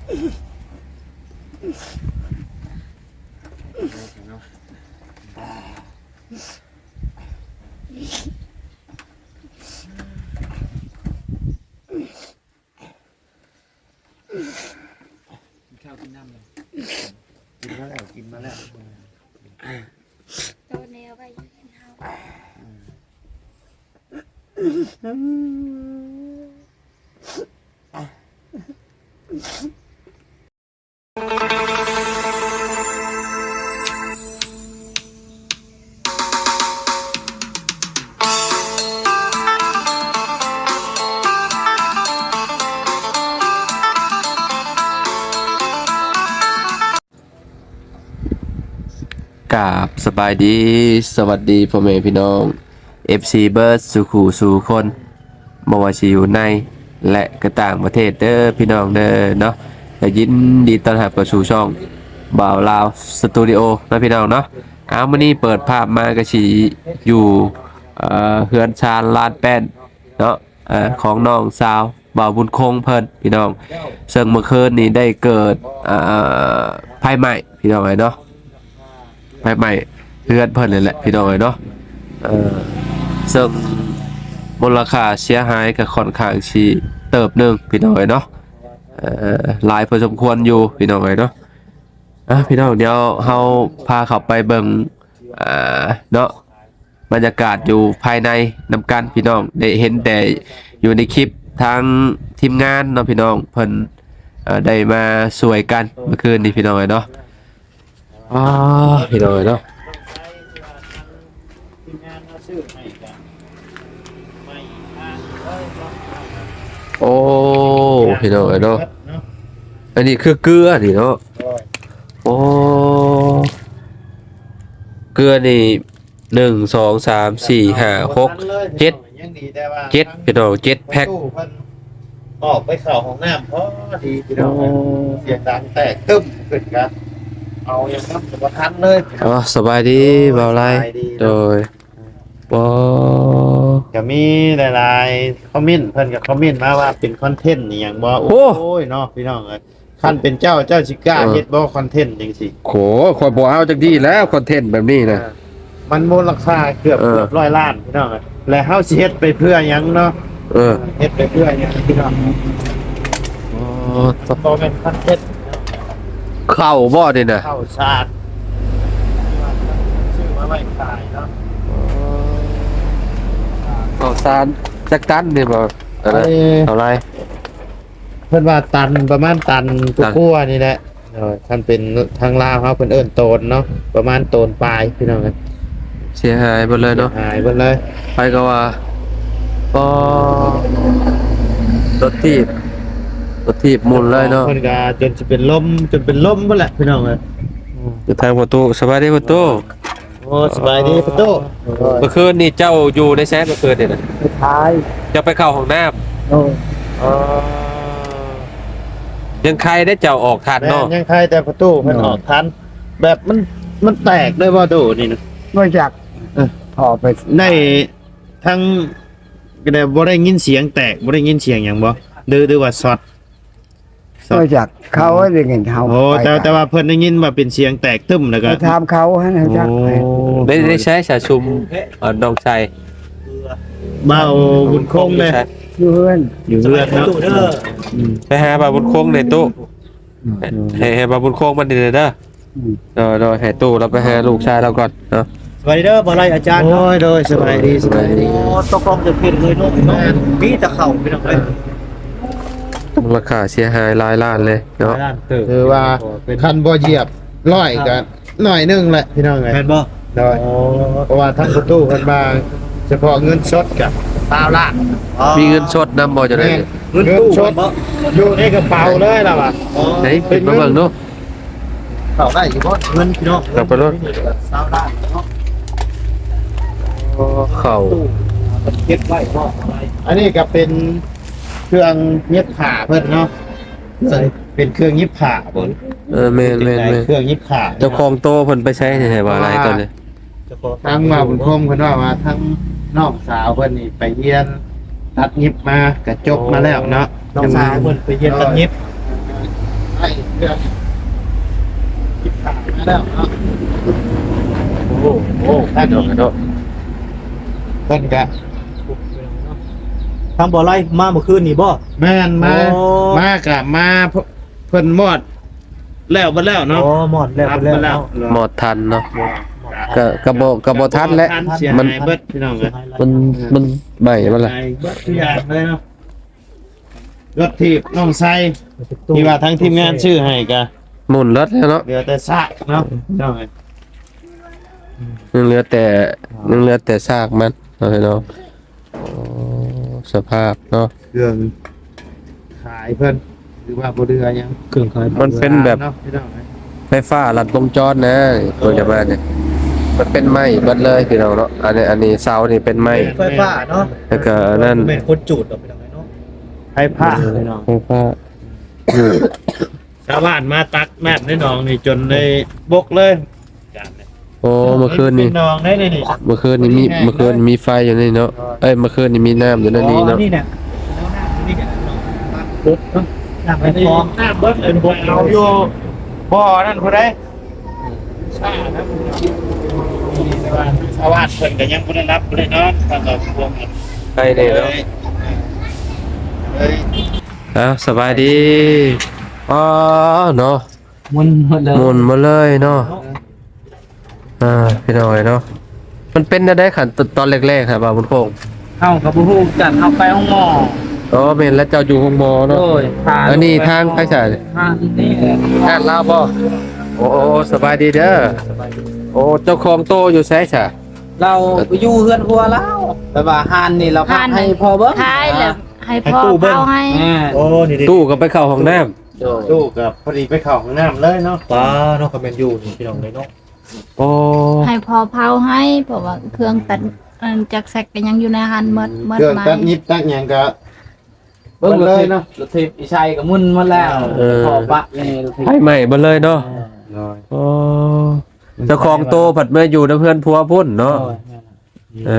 ກິນເຂົ້າກິນນ້ຳແລ້ວ ກິນມາແລ້ວ ກິນມາແລ້ວ ຕອນແນວໄວ້ຢູ່ເຮືອນເຮົາ. ກາບສະບາຍດີ ສະຫວັດດີພໍ່ແມ່ພີ່ນ້ອງ ເອັຟຊີ ເບິດສູ່ຄູ່ສູ່ຄົນ ບໍ່ວ່າຊິຢູ່ໃນ ແລະ ກະຕ່າງປະເທດເດີພີ່ນ້ອງເດີເນາະ. ກະຍິນດີຕ້ອນຮັບເຂົ້າສູ່ຊ່ອງບ່າວລາວສະຕູດິໂອເນາະພີ່ນ້ອງເນາະ. ເອົາ ມື້ນີ້ເປີດພາບມາກະຊິຢູ່ ເອີ ເຮືອນຊານລານແປ້ນເນາະ ເອີ ຂອງນ້ອງສາວບ່າວບຸນຄົງເພິ່ນພີ່ນ້ອງ ເຊິ່ງເມື່ອຄືນນີ້ໄດ້ເກີດ ເອີ ໄຟໄໝ້ພີ່ນ້ອງເອີຍເນາະ. ໄຟໄໝ້ເຮືອນເພິ່ນນີ້ແຫຼະພີ່ນ້ອງເອີຍເນາະ ເຊິ່ງມູນລະຄ່າເສຍຫາຍກໍຂ້ອນຂ້າງຊິເຕີບໜຶ່ງພີ່ນ້ອງເອີຍເນາະ ຫຼາຍພໍສົມຄວນຢູ່ພີ່ນ້ອງເອີຍເນາະ. ອ່າ ພີ່ນ້ອງ ດຽວເຮົາພາເຂົ້າໄປເບິ່ງ ອ່າ ເນາະ ບັນຍາກາດຢູ່ພາຍໃນນຳກັນພີ່ນ້ອງ ໄດ້ເຫັນແຕ່ຢູ່ໃນຄລິບທາງທີມງານເນາະພີ່ນ້ອງ ເພິ່ນ ເອີ ໄດ້ມາຊ່ວຍກັນເມື່ອຄືນນີ້ພີ່ນ້ອງເອີຍເນາະ. ອໍ ພີ່ນ້ອງເອີຍເນາະ ໂອ້ ພີ່ນ້ອງເອີຍເນາະ ອັນນີ້ຄືເກືອນີ້ເນາະ. ໂອ້ ເກືອນີ້ ໜຶ່ງ ສອງ ສາມ ສີ່ ຫ້າ ຫົກ ເຈັດ ເຈັດ ພີ່ນ້ອງ ເຈັດແພັກ. ອອກໄປເຂົ້າຫ້ອງນ້ຳພໍດີພີ່ນ້ອງ ໂອ້ ສຽງດັງແຕກຕຶ້ມຂຶ້ນກະເອົາຫຍັງນຳກະບໍ່ທັນເລີຍ. ອໍ ສະບາຍດີ ໂອ້ ບ່າວໄລ ສະບາຍດີເນາະ ໂດຍ. ອໍ ກະມີຫຼາຍໆຄອມເມັນ ເພິ່ນກະຄອມເມັນມາວ່າເປັນຄອນເທັນອີ່ຫຍັງບໍ່. ໂອ້ ໂອ້ຍເນາະ ພີ່ນ້ອງເອີຍ ຄັນເປັນເຈົ້າ ເຈົ້າຊິກ້າ ເອີ ເຮັດບໍ່ຄອນເທັນຈັ່ງຊີ້? ໂຫ ຂ້ອຍບໍ່ເອົາຈັກດີ້ແລ້ວ ຄອນເທັນແບບນີ້ນະ ເອີ ມັນມູນລະຄ່າເກືອບ ເອີ ເກືອບຮ້ອຍລ້ານພີ່ນ້ອງເອີຍ ແລະເຮົາຊິເຮັດໄປເພື່ອຫຍັງເນາະ? ເອີ ເຮັດໄປເພື່ອຫຍັງພີ່ນ້ອງ? ອໍ ບໍ່ແມ່ນຄອນເທັນ ເຂົ້າບໍ່ນີ້ນະ? ເຂົ້າສານ ຊື້ມາໄວ້ຂາຍເນາະ. ອໍ ເຂົ້າສານຈັກຕັນນີ້ບໍ່? ອັນນັ້ນ ເອີ ເທົ່າໃດ? ເພິ່ນວ່າຕັນ ປະມານຕັນ ຕັນກວ່າໆນີ້ແຫຼະ. ໂດຍ ຄັນເປັນທາງລາວເຮົາເພິ່ນເອີ້ນໂຕນເນາະ ປະມານໂຕນປາຍພີ່ນ້ອງເອີຍ. ເສຍຫາຍເບິດເລີຍເນາະ ເສຍຫາຍເບິດເລີຍ. ໃຜກໍວ່າ ອໍ ລົດຖີບ ລົດຖີບໝຸ່ນເລີຍເນາະ ເພິ່ນກໍຈົນຊິເປັນລົມ ຈົນເປັນລົມພຸ້ນແຫຼະພີ່ນ້ອງເອີຍ. ອືມ ຢູ່ທາງປະຕູ ສະບາຍດີປະຕູ. ໂອ້ ສະບາຍດີປະຕູ. ເມື່ອຄືນນີ້ເຈົ້າຢູ່ໃນໃສເມື່ອຄືນນີ້ນະ? ໄປຖ່າຍ. ເຈົ້າໄປເຂົ້າຫ້ອງນ້ຳ? ໂດຍ. ອໍ ຍັງໄຄເດ້ເຈົ້າອອກທັນເນາະ. ແມ່ນ ຍັງໄຄແຕ່ປະຕູເພິ່ນ ໂດຍ ອອກທັນ. ແບບມັນ ມັນແຕກເລີຍບໍ່ໂຕນີ້ນະ? ບໍ່ຈັກ. ເອີ ພໍໄປ ໄດ້ທັງ ກໍໄດ້ ບໍ່ໄດ້ຍິນສຽງແຕກ ບໍ່ໄດ້ຍິນສຽງຫຍັງບໍ່ ຫຼື ຫຼືວ່າຊັອດ? ບໍ່ຈັກ ເຂົາໄດ້ຍິນເຮົາ. ໂອ້ ແຕ່ ແຕ່ວ່າເພິ່ນໄດ້ຍິນວ່າເປັນສຽງແຕກຕຶ້ມ ແລ້ວກໍໄປຖາມເຂົາຫັ້ນ ເຂົາຈັກ. ໂອ້ ໄດ້ ໄດ້ໃຊ້ສາຊຸມ ເອີ ນ້ອງໄຊ ບ່າວບຸນຄົງເດ້ ຢູ່ເຮືອນ ຢູ່ເຮືອນເນາະ. ອືມ ໄປຫາບ່າວບຸນຄົງແດ່ຕູ້ ອືມ ໃຫ້ ໃຫ້ບ່າວບຸນຄົງມານີ້ເດີ. ອືມ ໂດຍ ໂດຍ ໃຫ້ຕູ້ລາວໄປຫາລູກຊາຍລາວກ່ອນເນາະ. ສະບາຍດີເດີ ບ່າວໄລ ອາຈານ. ໂອ້ຍ ໂດຍ ສະບາຍດີ ສະບາຍດີ. ໂອ້ ຕົກລົງຈະເປັນເລີຍເນາະ ມີແຕ່ເຂົ້າພີ່ນ້ອງເອີຍ. ມູນລະຄ່າເສຍຫາຍຫຼາຍລ້ານເລີຍເນາະ ຫຼາຍລ້ານເຕີບ. ຄືວ່າຄັນບໍ່ຢຽບຮ້ອຍກໍໜ້ອຍໜຶ່ງແຫຼະພີ່ນ້ອງເອີຍ ແມ່ນບໍ່? ໂດຍ. ອໍ ເພາະວ່າທາງປະຕູເພິ່ນວ່າສະເພາະເງິນສົດກໍຊາວລ້ານ. ອໍ ມີເງິນສົດນຳບໍ່? ຈັ່ງໃດ ແມ່ນ ເງິນ ເງິນສົດ ຢູ່ໃນກະເປົາເລີຍລະວ່າ. ອໍ ໃນ ຂຶ້ນມາເບິ່ງດູ ເຂົ້າໄດ້ຢູ່ບໍ່ເງິນພີ່ນ້ອງ? ເຂົ້າໄປໂລດ ຊາວລ້ານເນາະ. ອໍ ເຂົ້າ ເກັບໄວ້ບໍ່? ອັນນີ້ກໍເປັນເຄື່ອງຫຍິບຜ້າເພິ່ນເນາະ ເປັນເຄື່ອງຫຍິບຜ້າບໍ່? ເອີ ແມ່ນໆໆ ເຄື່ອງຫຍິບຜ້າ. ເຈົ້າຂອງໂຕເພິ່ນໄປໃສໃຫ້ວ່າຫຼາຍຕອນນີ້? ທາງບ່າວບຸນຄົງເພິ່ນເວົ້າວ່າ ທາງນ້ອງສາວເພິ່ນນີ້ໄປຮຽນຕັດຫຍິບມາ ກະຈົບມາແລ້ວເນາະ. ນ້ອງສາວເພິ່ນໄປຮຽນຕັດຫຍິບ. ໄປເລື່ອງສິບຫ້າມາແລ້ວເນາະ. ໂອ້ໂຫ ໄປດອກເນາະ ເພິ່ນກະ ທາງບໍ່ໄລມາເມື່ອຄືນນີ້ບໍ່? ແມ່ນ ມາ ໂອ້ ມາກະມາ ເພິ່ນມອດແລ້ວເບິດແລ້ວເນາະ. ອໍ ມອດແລ້ວເບິດແລ້ວເນາະ ມອດທັນເນາະ. ກະ ກະບໍ່ ກະບໍ່ທັນແຫຼະ ເສຍຫາຍເບິດພີ່ນ້ອງເອີຍ. ມັນ ມັນໄໝ້ເບິດລະ ເສຍຫາຍເບິດທຸກຢ່າງເລີຍເນາະ. ລົດຖີບນ້ອງໄຊ ທີ່ວ່າທາງທີມງານຊື້ໃຫ້ກະໝຸ່ນເບິດແລ້ວເນາະ ເຫຼືອແຕ່ຊາກເນາະ ພີ່ນ້ອງເອີຍ. ຍັງເຫຼືອແຕ່ ຍັງເຫຼືອແຕ່ຊາກມັນເນາະ ພີ່ນ້ອງ. ໂອ້ ສະພາບເນາະ ເຄື່ອງຂາຍເພິ່ນ ຫຼືວ່າບໍ່ເຫຼືອຫຍັງ ເຄື່ອງຂາຍ ມັນເປັນແບບ ເນາະ ພີ່ນ້ອງເອີຍ. ໄຟຟ້າລັດວົງຈອນນະ ໂດຍ ໂດຍຈະມານີ້ ມັນເປັນໄມ້ເບິດເລີຍພີ່ນ້ອງເນາະ. ອັນນີ້ ອັນນີ້ເສົານີ້ເປັນໄມ້ ແມ່ນ ໄຟຟ້າເນາະ ແລ້ວກະອັນນັ້ນ ບໍ່ແມ່ນຄົນຈູດດອກພີ່ນ້ອງເນາະ ໄຟຟ້າ ເອີ ພີ່ນ້ອງ ໄຟຟ້າ. ຊາວບ້ານມາຕັກນ້ຳໃນໜອງນີ້ຈົນໄດ້ບົກເລີຍ. ໂອ້ ເມື່ອຄືນນີ້ ເປັນໜອງໄດ້ນີ້ ເມື່ອຄືນນີ້ມີ ເມື່ອຄືນມີໄຟຢູ່ໃນນີ້ເນາະ ເອີ ເມື່ອຄືນນີ້ມີນ້ຳຢູ່ໃນນີ້ເນາະ. ອໍ ນີ້ນະ ນ້ຳໃນຄອງ ນ້ຳເບິດ ເອີ ເອົາຢູ່ບໍ່ນັ້ນຜູ້ໃດ ຊາວບ້ານເພິ່ນກະຍັງບໍ່ໄດ້ຫຼັບບໍ່ໄດ້ນອນ ເພິ່ນກະຫ່ວງໄປເດ້ເນາະ. ເອີ ເອີ ອ້າວ ສະບາຍດີ. ອໍ ເນາະ ໝຸ່ນໝົດເລີຍ ໝຸ່ນໝົດເລີຍເນາະ. ອ່າ ພີ່ນ້ອງເອີຍເນາະ ມັນເປັນແນວໃດຄັນ ຕ- ຕອນແລກໆຫັ້ນ ບ່າວບຸນຄົງ? ເຮົາກໍບໍ່ຮູ້ຄືກັນ ເຮົາໄປໂຮງໝໍ. ອໍ ແມ່ນແລ້ວ ເຈົ້າຢູ່ໂຮງໝໍເນາະ. ໂດຍ ອັນນີ້ທາງໃຜຊະ? ທາງນີ້ແຫຼະ ທາງລາວບໍ່? ໂອ້ ສະບາຍດີເດີ. ໂອ້ ເຈົ້າຂອງໂຕຢູ່ໃສຊະ? ລາວໄປຢູ່ເຮືອນຜົວລາວ ແບບວ່າຮ້ານນີ້ລາວພາກໃຫ້ພໍ່ເບິ່ງ ຂາຍແລ້ວໃຫ້ພໍ່ເຝົ້າໃຫ້. ໂອ້ ນີ້ ຕູ້ກໍໄປເຂົ້າຫ້ອງນ້ຳ. ໂດຍ ຕູ້ກໍພໍດີໄປເຂົ້າຫ້ອງນ້ຳເລີຍເນາະ. ປ້າເນາະ ກໍແມ່ນຢູ່ນີ້ພີ່ນ້ອງເອີຍເນາະ. ໂອ້ ໃຫ້ພໍ່ເຝົ້າໃຫ້ ເພາະວ່າເຄື່ອງຕັດ ອັນຈັກແຊກກໍຍັງຢູ່ໃນຫັ້ນໝົດ ໝົດ ເຄື່ອງຕັດຫຍິບຕັດຫຍັງກໍເບິ່ງເບິດເລີຍເນາະ. ລົດຖີບອີໄຊກໍໝຸ່ນໝົດແລ້ວ. ເອີ ຂໍປະນີ້ລົດຖີບ ໄຟໄໝ້ເບິດເລີຍເນາະ. ໂດຍ ໂອ້ ເຈົ້າຂອງໂຕພັດມາຢູ່ນຳເຮືອນຜົວພຸ້ນເນາະ. ໂດຍ ເອີ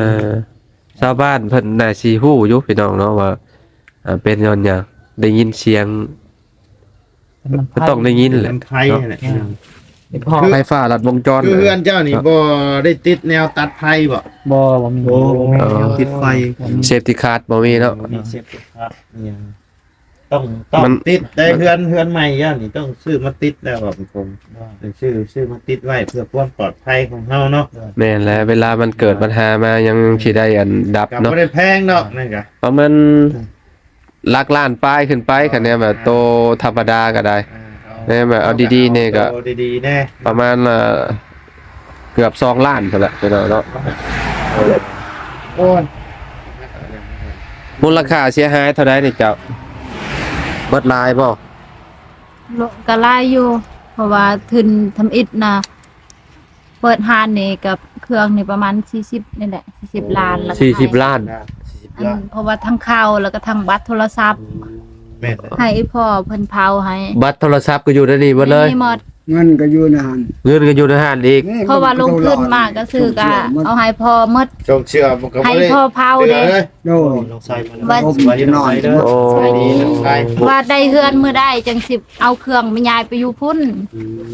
ຊາວບ້ານເພິ່ນໜ້າຊິຮູ້ຢູ່ພີ່ນ້ອງເນາະ ວ່າ ອ່າ ເປັນຍ້ອນຫຍັງ ໄດ້ຍິນສຽງ ມັນຕ້ອງໄດ້ຍິນແຫຼະ ມັນໄຟ ເນາະ ແຫຼະ ພີ່ນ້ອງ. ໄຟຟ້າລັດວົງຈອນ ຄືເຮືອນເຈົ້ານີ້ ເນາະ ບໍ່ໄດ້ຕິດແນວຕັດໄຟບໍ່? ບໍ່ ບໍ່ມີ. ໂອ້ ບໍ່ມີແນວຕິດໄຟ ເຊຟຕີ້ຄາດບໍ່ມີເນາະ. ບໍ່ມີເຊຟຕີ້ຄາດອີ່ຫຍັງ ຕ້ອງ ຕ້ອງ ມັນ ຕິດໄດ້. ເຮືອນ ເຮືອນໃໝ່ເຈົ້ານີ້ຕ້ອງຊື້ມາຕິດແລ້ວ ບອກຕົງໆ ຊື້ ຊື້ມາຕິດໄວ້ເພື່ອຄວາມປອດໄພຂອງເຮົາເນາະ. ແມ່ນແຫຼະ ເວລາມັນເກີດບັນຫາມາຍັງຊິໄດ້ອັນດັບເນາະ. ກໍບໍ່ໄດ້ແພງດອກນັ້ນກະ ປະມານຫຼັກລ້ານປາຍຂຶ້ນໄປ ຄັນແນວແບບໂຕທຳມະດາກໍໄດ້. ເອີ ເອົາ ແນວແບບເອົາດີໆແດ່ກໍ ໂຕດີໆແດ່ ປະມານ ເອີ ເກືອບສອງລ້ານພຸ້ນແຫຼະພີ່ນ້ອງເນາະ. ໂອ້ຍ ມູນລະຄ່າເສຍຫາຍເທົ່າໃດນີ້ເຈົ້າ? ເບິດຫຼາຍບໍ່? ກໍຫຼາຍຢູ່ ເພາະວ່າທຶນທຳອິດນະ ເປີດຮ້ານນີ້ກັບເຄື່ອງນີ້ປະມານສີ່ສິບນີ້ແຫຼະ ສີ່ສິບລ້ານ. ແລ້ວກໍສີ່ສິບລ້ານ ອັນ ເພາະວ່າທັງເຂົ້າ ແລ້ວກໍທັງບັດໂທລະສັບ. ອືມ ແມ່ນ ໃຫ້ອີ່ພໍ່ເພິ່ນເຜົາໃຫ້. ບັດໂທລະສັບກໍຢູ່ໃນນີ້ເບິດເລີຍ? ມີໝົດ. ເງິນກໍຢູ່ໃນຫັ້ນ ເງິນກໍຢູ່ໃນຮ້ານອີກ. ເພາະວ່າລົງທຶນມາກໍຊື້ກໍເອົາໃຫ້ພໍ່ໝົດ ສົ່ງເຊື່ອມັນກໍບໍ່ໄດ້ ໃຫ້ພໍ່ເຜົາເດ້. ໂດຍ ວ່າ ໂອ້ ສະບາຍດີເດີ. ໂອ້ ວ່າໄດ້ເຮືອນມື້ໃດຈັ່ງຊິເອົາເຄື່ອງໄປຍ້າຍໄປຢູ່ພຸ້ນ.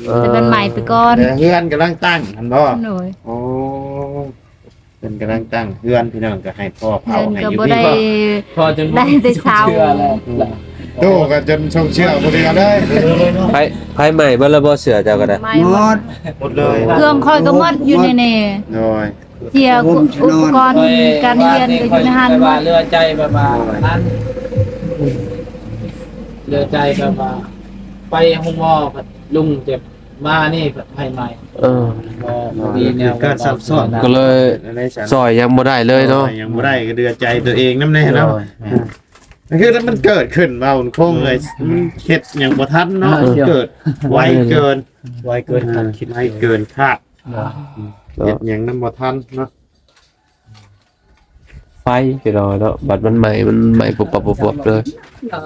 ອືມ ແຕ່ມັນໃໝ່ໄປກ່ອນ ແຕ່ເຮືອນກຳລັງຕັ້ງຫັ້ນບໍ່? ໂດຍ ໂອ້ ເພິ່ນກຳລັງຕັ້ງເຮືອນ ພີ່ນ້ອງ ກໍໃຫ້ພໍ່ເຜົາໃຫ້ຢູ່ ເຮືອນກໍບໍ່ໄດ້ ພໍຈົນໄດ້ແຕ່ເຊົາ ອືມ ຕູ້ກໍຈົນຊົງເຊື່ອບໍ່ເຫຼືອເລີຍ. ໄຟ ໄຟໄໝ້ເບິດແລ້ວບໍ່? ເສື້ອເຈົ້າກໍໄດ້ ໄໝ້ໝົດ ໝົດເລີຍ ເຄື່ອງຂ້ອຍກໍໝົດຢູ່ໃນນີ້. ໂດຍ ເສຍອຸປະກອນການຮຽນກໍຢູ່ໃນຫັ້ນໝົດ. ເຮືອໃຈແບບວ່າ ເຫຼືອໃຈແບບວ່າ ໄປໂຮງໝໍ ລຸງເຈັບ ມານີ້ໄຟໄໝ້. ເອີ ບໍ່ ບໍ່ມີແນວ ການຊັບຊ້ອນ ກໍເລີຍຊ່ອຍຫຍັງບໍ່ໄດ້ເລີຍເນາະ. ຊ່ອຍຫຍັງບໍ່ໄດ້ ກໍເດືອໃຈຕົວເອງນຳແດ່ເນາະ. ໂດຍ ແມ່ນ ກໍຄືມັນເກີດຂຶ້ນ ເວົ້າຄົງເລີຍ ອືມ ມັນເຮັດຫຍັງບໍ່ທັນເນາະ. ເອີ ມັນເກີດໄວເກີນ ໄວເກີນຄາດຄິດ ໄວເກີນຄາດ. ເນາະ ເຮັດຫຍັງນຳບໍ່ທັນເນາະ. ໄຟພີ່ນ້ອງເນາະ ບັດມັນໄໝ້ ມັນໄໝ້ປຸບປັບປຸບປັບເລີຍ.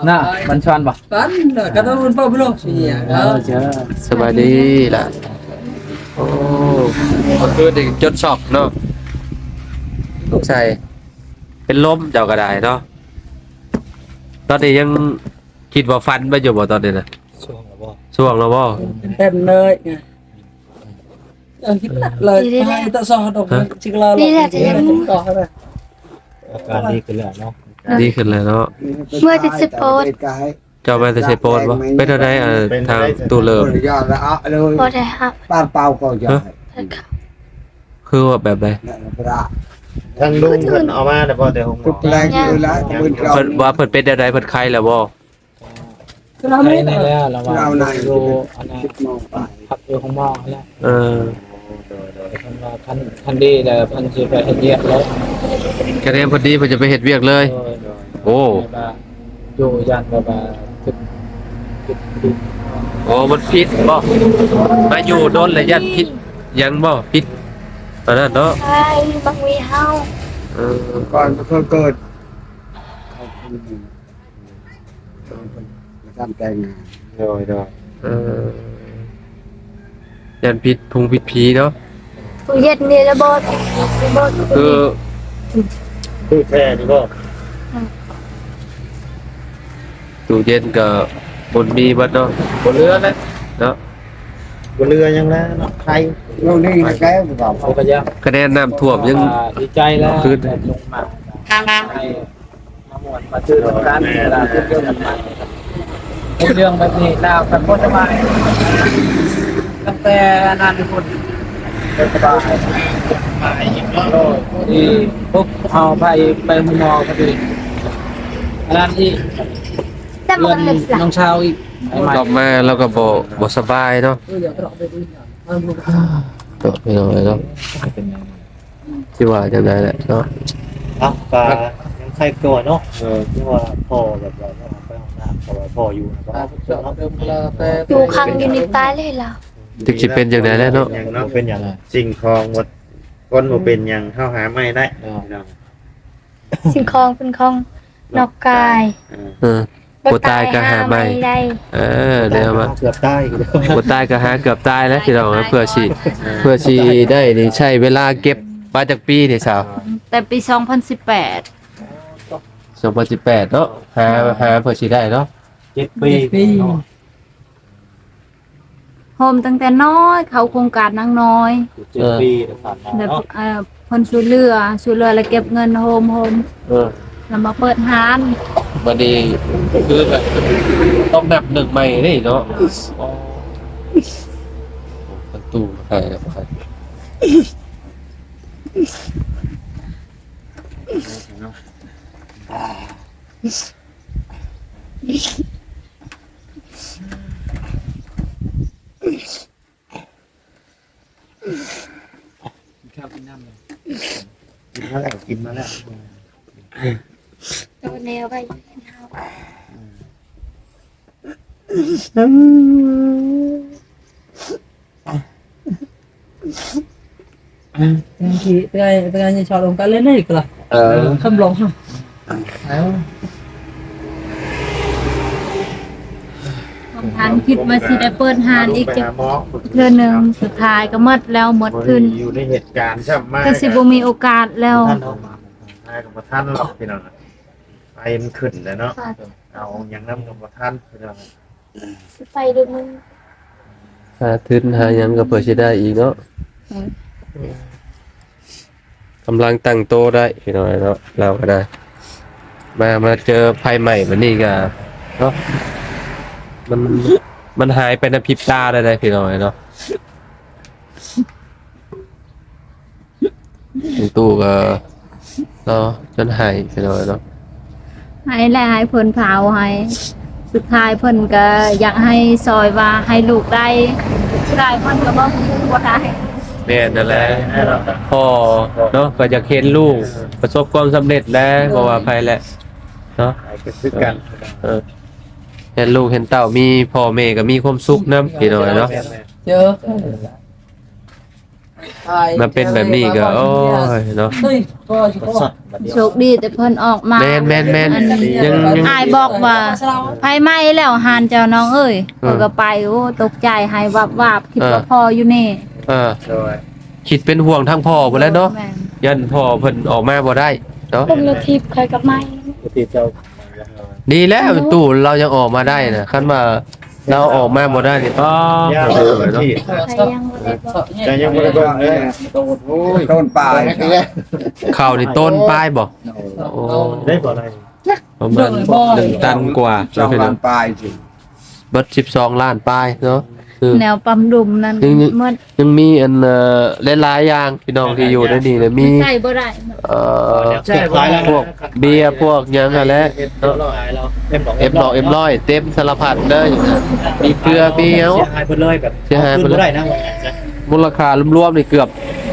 ນະ ມັນຊວນບໍ່? ກັນນະ ກັນເພິ່ນເວົ້າພີ່ນ້ອງຊິເອີ ເອີ ເຈົ້າ ສະບາຍດີລະ. ໂອ້ ຄືໄດ້ຈົດຊັອກເນາະ ສົງໄສເປັນລົມເຈົ້າກໍໄດ້ເນາະ. ຕອນນີ້ຍັງຄິດວ່າຝັນໄປຢູ່ບໍ່ຕອນນີ້ນະ? ຊ່ວງລະບໍ່ ຊ່ວງແລ້ວບໍ່? ເຕັມເລີຍ ເອີ ເລີຍ ນີ້ແຫຼະ ໃຫ້ຕະຊອດອອກ ຮະ? ຊິລາ ນີ້ແຫຼະ ອາການດີຂຶ້ນແລ້ວເນາະ ດີຂຶ້ນແລ້ວເນາະ ເມື່ອແຕ່ໄຊໂປດ ເຈົ້າມາແຕ່ໄຊໂປດບໍ່? ເປັນແນວໃດ ເອີ ເປັນ ທາງຕູ້ເລີບ ບໍ່ໄດ້ຮັບ ປານເປົ່າກໍຢ່າ ຮະ? ຄືວ່າແບບໃດ? ທາງລຸງເພິ່ນເອົາມາແລ້ວບໍ່ ແຕ່ໂຮງໝໍ? ເພິ່ນວ່າເພິ່ນເປັນແນວໃດ ເພິ່ນໄຄແລ້ວບໍ່? ໄຄແດ່ແລ້ວ ລາວວ່າຢູ່ອັນນັ້ນ ພັກຢູ່ໂຮງໝໍຫັ້ນແຫຼະ ເອີ ໂດຍໆ ເພິ່ນວ່າຄັນ ຄັນດີແລ້ວເພິ່ນຊິໄປເຮັດວຽກເລີຍ ຄະແນນເພິ່ນດີເພິ່ນຈະໄປເຮັດວຽກເລີຍ ໂດຍໆ ໂອ້ ແບບວ່າຢູ່ຢ້ານແບບວ່າຜິດ ຜິດ ຜິດ ອໍ ມັນຜິດບໍ່? ມາຢູ່ດົນແລ້ວຢ້ານຜິດຫຍັງບໍ່? ຜິດອັນນັ້ນເນາະ ໃຊ່ ບັກວີເຮົາ ເອີ ກ່ອນເພິ່ນເກີດ ຕອນເພິ່ນບໍ່ທັນແຕ່ງງານ ໂດຍໆ ເອີ ຢ້ານຜິດພົງຜິດຜີເນາະ ຕູ້ເຢັນນີ້ລະບໍ່ ບໍ່ ຄື ຕູ້ແຊ່ນີ້ບໍ່? ອືມ ຕູ້ເຢັນກໍບໍ່ມີເບິດເນາະ ບໍ່ເຫຼືອແລ້ວເນາະ ບໍ່ເຫຼືອຫຍັງແລ້ວເນາະ ໄຄ ໂລກນີ້ແກ້ວ ເຂົາກໍຢາກ ຄະແນນນ້ຳຖ້ວມຍັງ ອ່າ ດີໃຈແລ້ວ ຄືນ ລົງມາ ມາມ່ວນມາຊື່ນຳກັນ ເວລາເວົ້າເລື່ອງແບບນີ້ລາວກັນບໍ່ສະບາຍ ຕັ້ງແຕ່ອັນນັ້ນພຸ້ນບໍ່ສະບາຍ ທີ່ປຸບເຮົາໄປ ໄປໂຮງໝໍພໍດີ ອັນນັ້ນອີກ ແຕ່ມັນກໍເປັນນ້ອງສາວອີກ ກັບມາລາວກໍບໍ່ ບໍ່ສະບາຍເນາະ ເນາະ ພີ່ນ້ອງເອີຍເນາະ ຊິວ່າຈັ່ງໃດແຫຼະເນາະ ເອົາ ກໍຍັງໄຄຕົວເນາະ ເອີ ຄືວ່າພໍ່ແບບວ່າໄປຫ້ອງນ້ຳ ເພາະວ່າພໍ່ຢູ່ນະ ຢູ່ຂັງຢູ່ໃນຕາຍເລີຍລາວ ຈັກຊິເປັນຈັ່ງໃດແຫຼະເນາະ ຫຍັງເນາະ ເປັນຫຍັງ ສິ່ງຂອງໝົດ ຄົນບໍ່ເປັນຫຍັງ ເຮົາຫາໃໝ່ໄດ້ ເອີ ພີ່ນ້ອງ ສິ່ງຂອງເປັນຂອງນອກກາຍ ເອີ ບໍ່ຕາຍກໍຫາໃໝ່ ເອີ ແນວວ່າເກືອບຕາຍ ບໍ່ຕາຍກໍຫາເກືອບຕາຍແລ້ວ ພີ່ນ້ອງ ເພື່ອຊິ ເພື່ອຊິໄດ້ນີ້ ໃຊ້ເວລາເກັບມາຈັກປີນີ້ສາວ? ແຕ່ປີສອງພັນສິບແປດ ສອງພັນສິບແປດເນາະ ຫາ ຫາເພື່ອຊິໄດ້ເນາະ ເຈັດປີ ເຈັດປີ ໂຮມຕັ້ງແຕ່ນ້ອຍ ເຂົ້າໂຄງການນາງນ້ອຍ ເຈັດປີທີ່ຜ່ານມາເນາະ ແບບ ເອີ ເພິ່ນຊ່ວຍເຫຼືອ ຊ່ວຍເຫຼືອແລ້ວເກັບເງິນໂຮມ ໂຮມ ເອີ ແລ້ວມາເປີດຮ້ານ ບັດນີ້ຄືແບບຕ້ອງນັບໜຶ່ງໃໝ່ເດ້ເນາະ ອໍ ປະຕູໃຫ້ແລ້ວ ເນາະ. ກິນເຂົ້າກິນນ້ຳແລ້ວ ກິນມາແລ້ວ ກິນມາແລ້ວ ໂຕແນວໄວ້ຢູ່ເຮືອນເຮົາ ອືມ. ອ່າ ທີ່ ທີ່ ທີ່ຊອດອົງການເລີຍນີ້ກໍລະ ເອີ ຄຳຫຼອງ ເອີ ບໍ່ທັນຄິດວ່າຊິໄດ້ເປີດຮ້ານອີກຈັກເທື່ອໜຶ່ງ ສຸດທ້າຍກໍໝົດແລ້ວ ໝົດທຶນ ຢູ່ໃນເຫດການຊ້ຳມາ ກໍຊິບໍ່ມີໂອກາດແລ້ວ ບໍ່ທັນ ບໍ່ທັນ ບໍ່ທັນດອກພີ່ນ້ອງ ໄຟມັນຂຶ້ນແລ້ວເນາະ ເອົາຫຍັງນຳກໍບໍ່ທັນພີ່ນ້ອງ. ໄປເດີມຶງ ຫາທຶນຫາຫຍັງກໍເພື່ອຊິໄດ້ອີກເນາະ ອືມ ກຳລັງຕັ້ງໂຕໄດ້ພີ່ນ້ອງເນາະ ລາວກໍໄດ້ ມາ ມາເຈີໄຟໄໝ້ບັດນີ້ກໍເນາະ ມັນ ມັນຫາຍໄປໃນພິບຕາໄດ້ເດ້ພີ່ນ້ອງເນາະ. ລຸງຕູ້ກໍເນາະ ຈົນໄຫ້ພີ່ນ້ອງເນາະ ໄຫ້ແຫຼະ ໃຫ້ເພິ່ນເຜົາໃຫ້ ສຸດທ້າຍເພິ່ນກໍຢາກໃຫ້ຊ່ອຍວ່າໃຫ້ລູກໄດ້ ສຸດທ້າຍເພິ່ນກໍບໍ່ ບໍ່ໄດ້ ແມ່ນນັ້ນແຫຼະ ພໍ່ເນາະ ກໍຢາກເຫັນລູກປະສົບຄວາມສຳເລັດແຫຼະ ບໍ່ວ່າໃຜແຫຼະເນາະ ກໍຄືກັນ ເອີ ເຫັນລູກເຫັນເຕົ້າມີພໍ່ແມ່ກໍມີຄວາມສຸກນຳ ພີ່ນ້ອງເນາະ ເຈີ ມາເປັນແບບນີ້ກໍ ໂອ້ຍເນາະ ໂຊກດີແຕ່ເພິ່ນອອກມາ ແມ່ນໆໆ ຍັງ ຍັງ ອ້າຍບອກວ່າ ໄຟໄໝ້ແລ້ວຮ້ານເຈົ້ານ້ອງເອີຍ ເອີ ຂ້ອຍກໍໄປ ໂອ້ ຕົກໃຈໄຫ້ວາບໆ ຄິດວ່າ ເອີ ພໍ່ຢູ່ນີ້ ເອີ ໂດຍ ຄິດເປັນຫ່ວງທາງພໍ່ພຸ້ນແຫຼະເນາະ ແມ່ນ ຢ້ານພໍ່ເພິ່ນອອກມາບໍ່ໄດ້ເນາະ ເບິ່ງລະທິບຂ້ອຍກັບໄມ້ ລະທິບເຈົ້າ ດີແລ້ວຕູ້ລາວຍັງອອກມາໄດ້ນະ ຄັນວ່າ ລາວອອກມາບໍ່ໄດ້ນີ້ ກໍ ຍັງບໍ່ໄດ້ເບິ່ງ ເນາະ ໃຜຍັງບໍ່ໄດ້ເບິ່ງ ກໍຍັງບໍ່ໄດ້ເບິ່ງເລີຍ ໂອ້ຍ ຕົ້ນປາຍ ເຂົ້ານີ້ຕົ້ນປາຍບໍ່? ໂອ້ ໄດ້ບໍ່ໄດ້ ປະມານໜຶ່ງຕັນກວ່າ ສອງລ້ານປາຍ ເບິດສິບສອງລ້ານປາຍເນາະ ຄືແນວປ້ຳດຸມນັ້ນ ຍັງມີ ຍັງ ຍັງມີອັນ ເອີ ຫຼາຍໆຢ່າງ ພີ່ນ້ອງທີ່ຢູ່ໃນນີ້ນະ ມີ ໃຊ້ບໍ່ໄດ້ ເອີ ພວກເບຍ ພວກຫຍັງຫັ້ນແຫຼະເນາະ ເອັມຮ້ອຍ ເອັມຮ້ອຍ ເຕັມສາລະພັດເລີຍ ມີເກືອ ມີຫຍັງ ເສຍຫາຍເບິດເລີຍ ແບບ ເສຍຫາຍເບິດເລີຍ ເອົາຄືນບໍ່ໄດ້ນະ ມູນລະຄ່າລວມໆນີ້ເກືອບ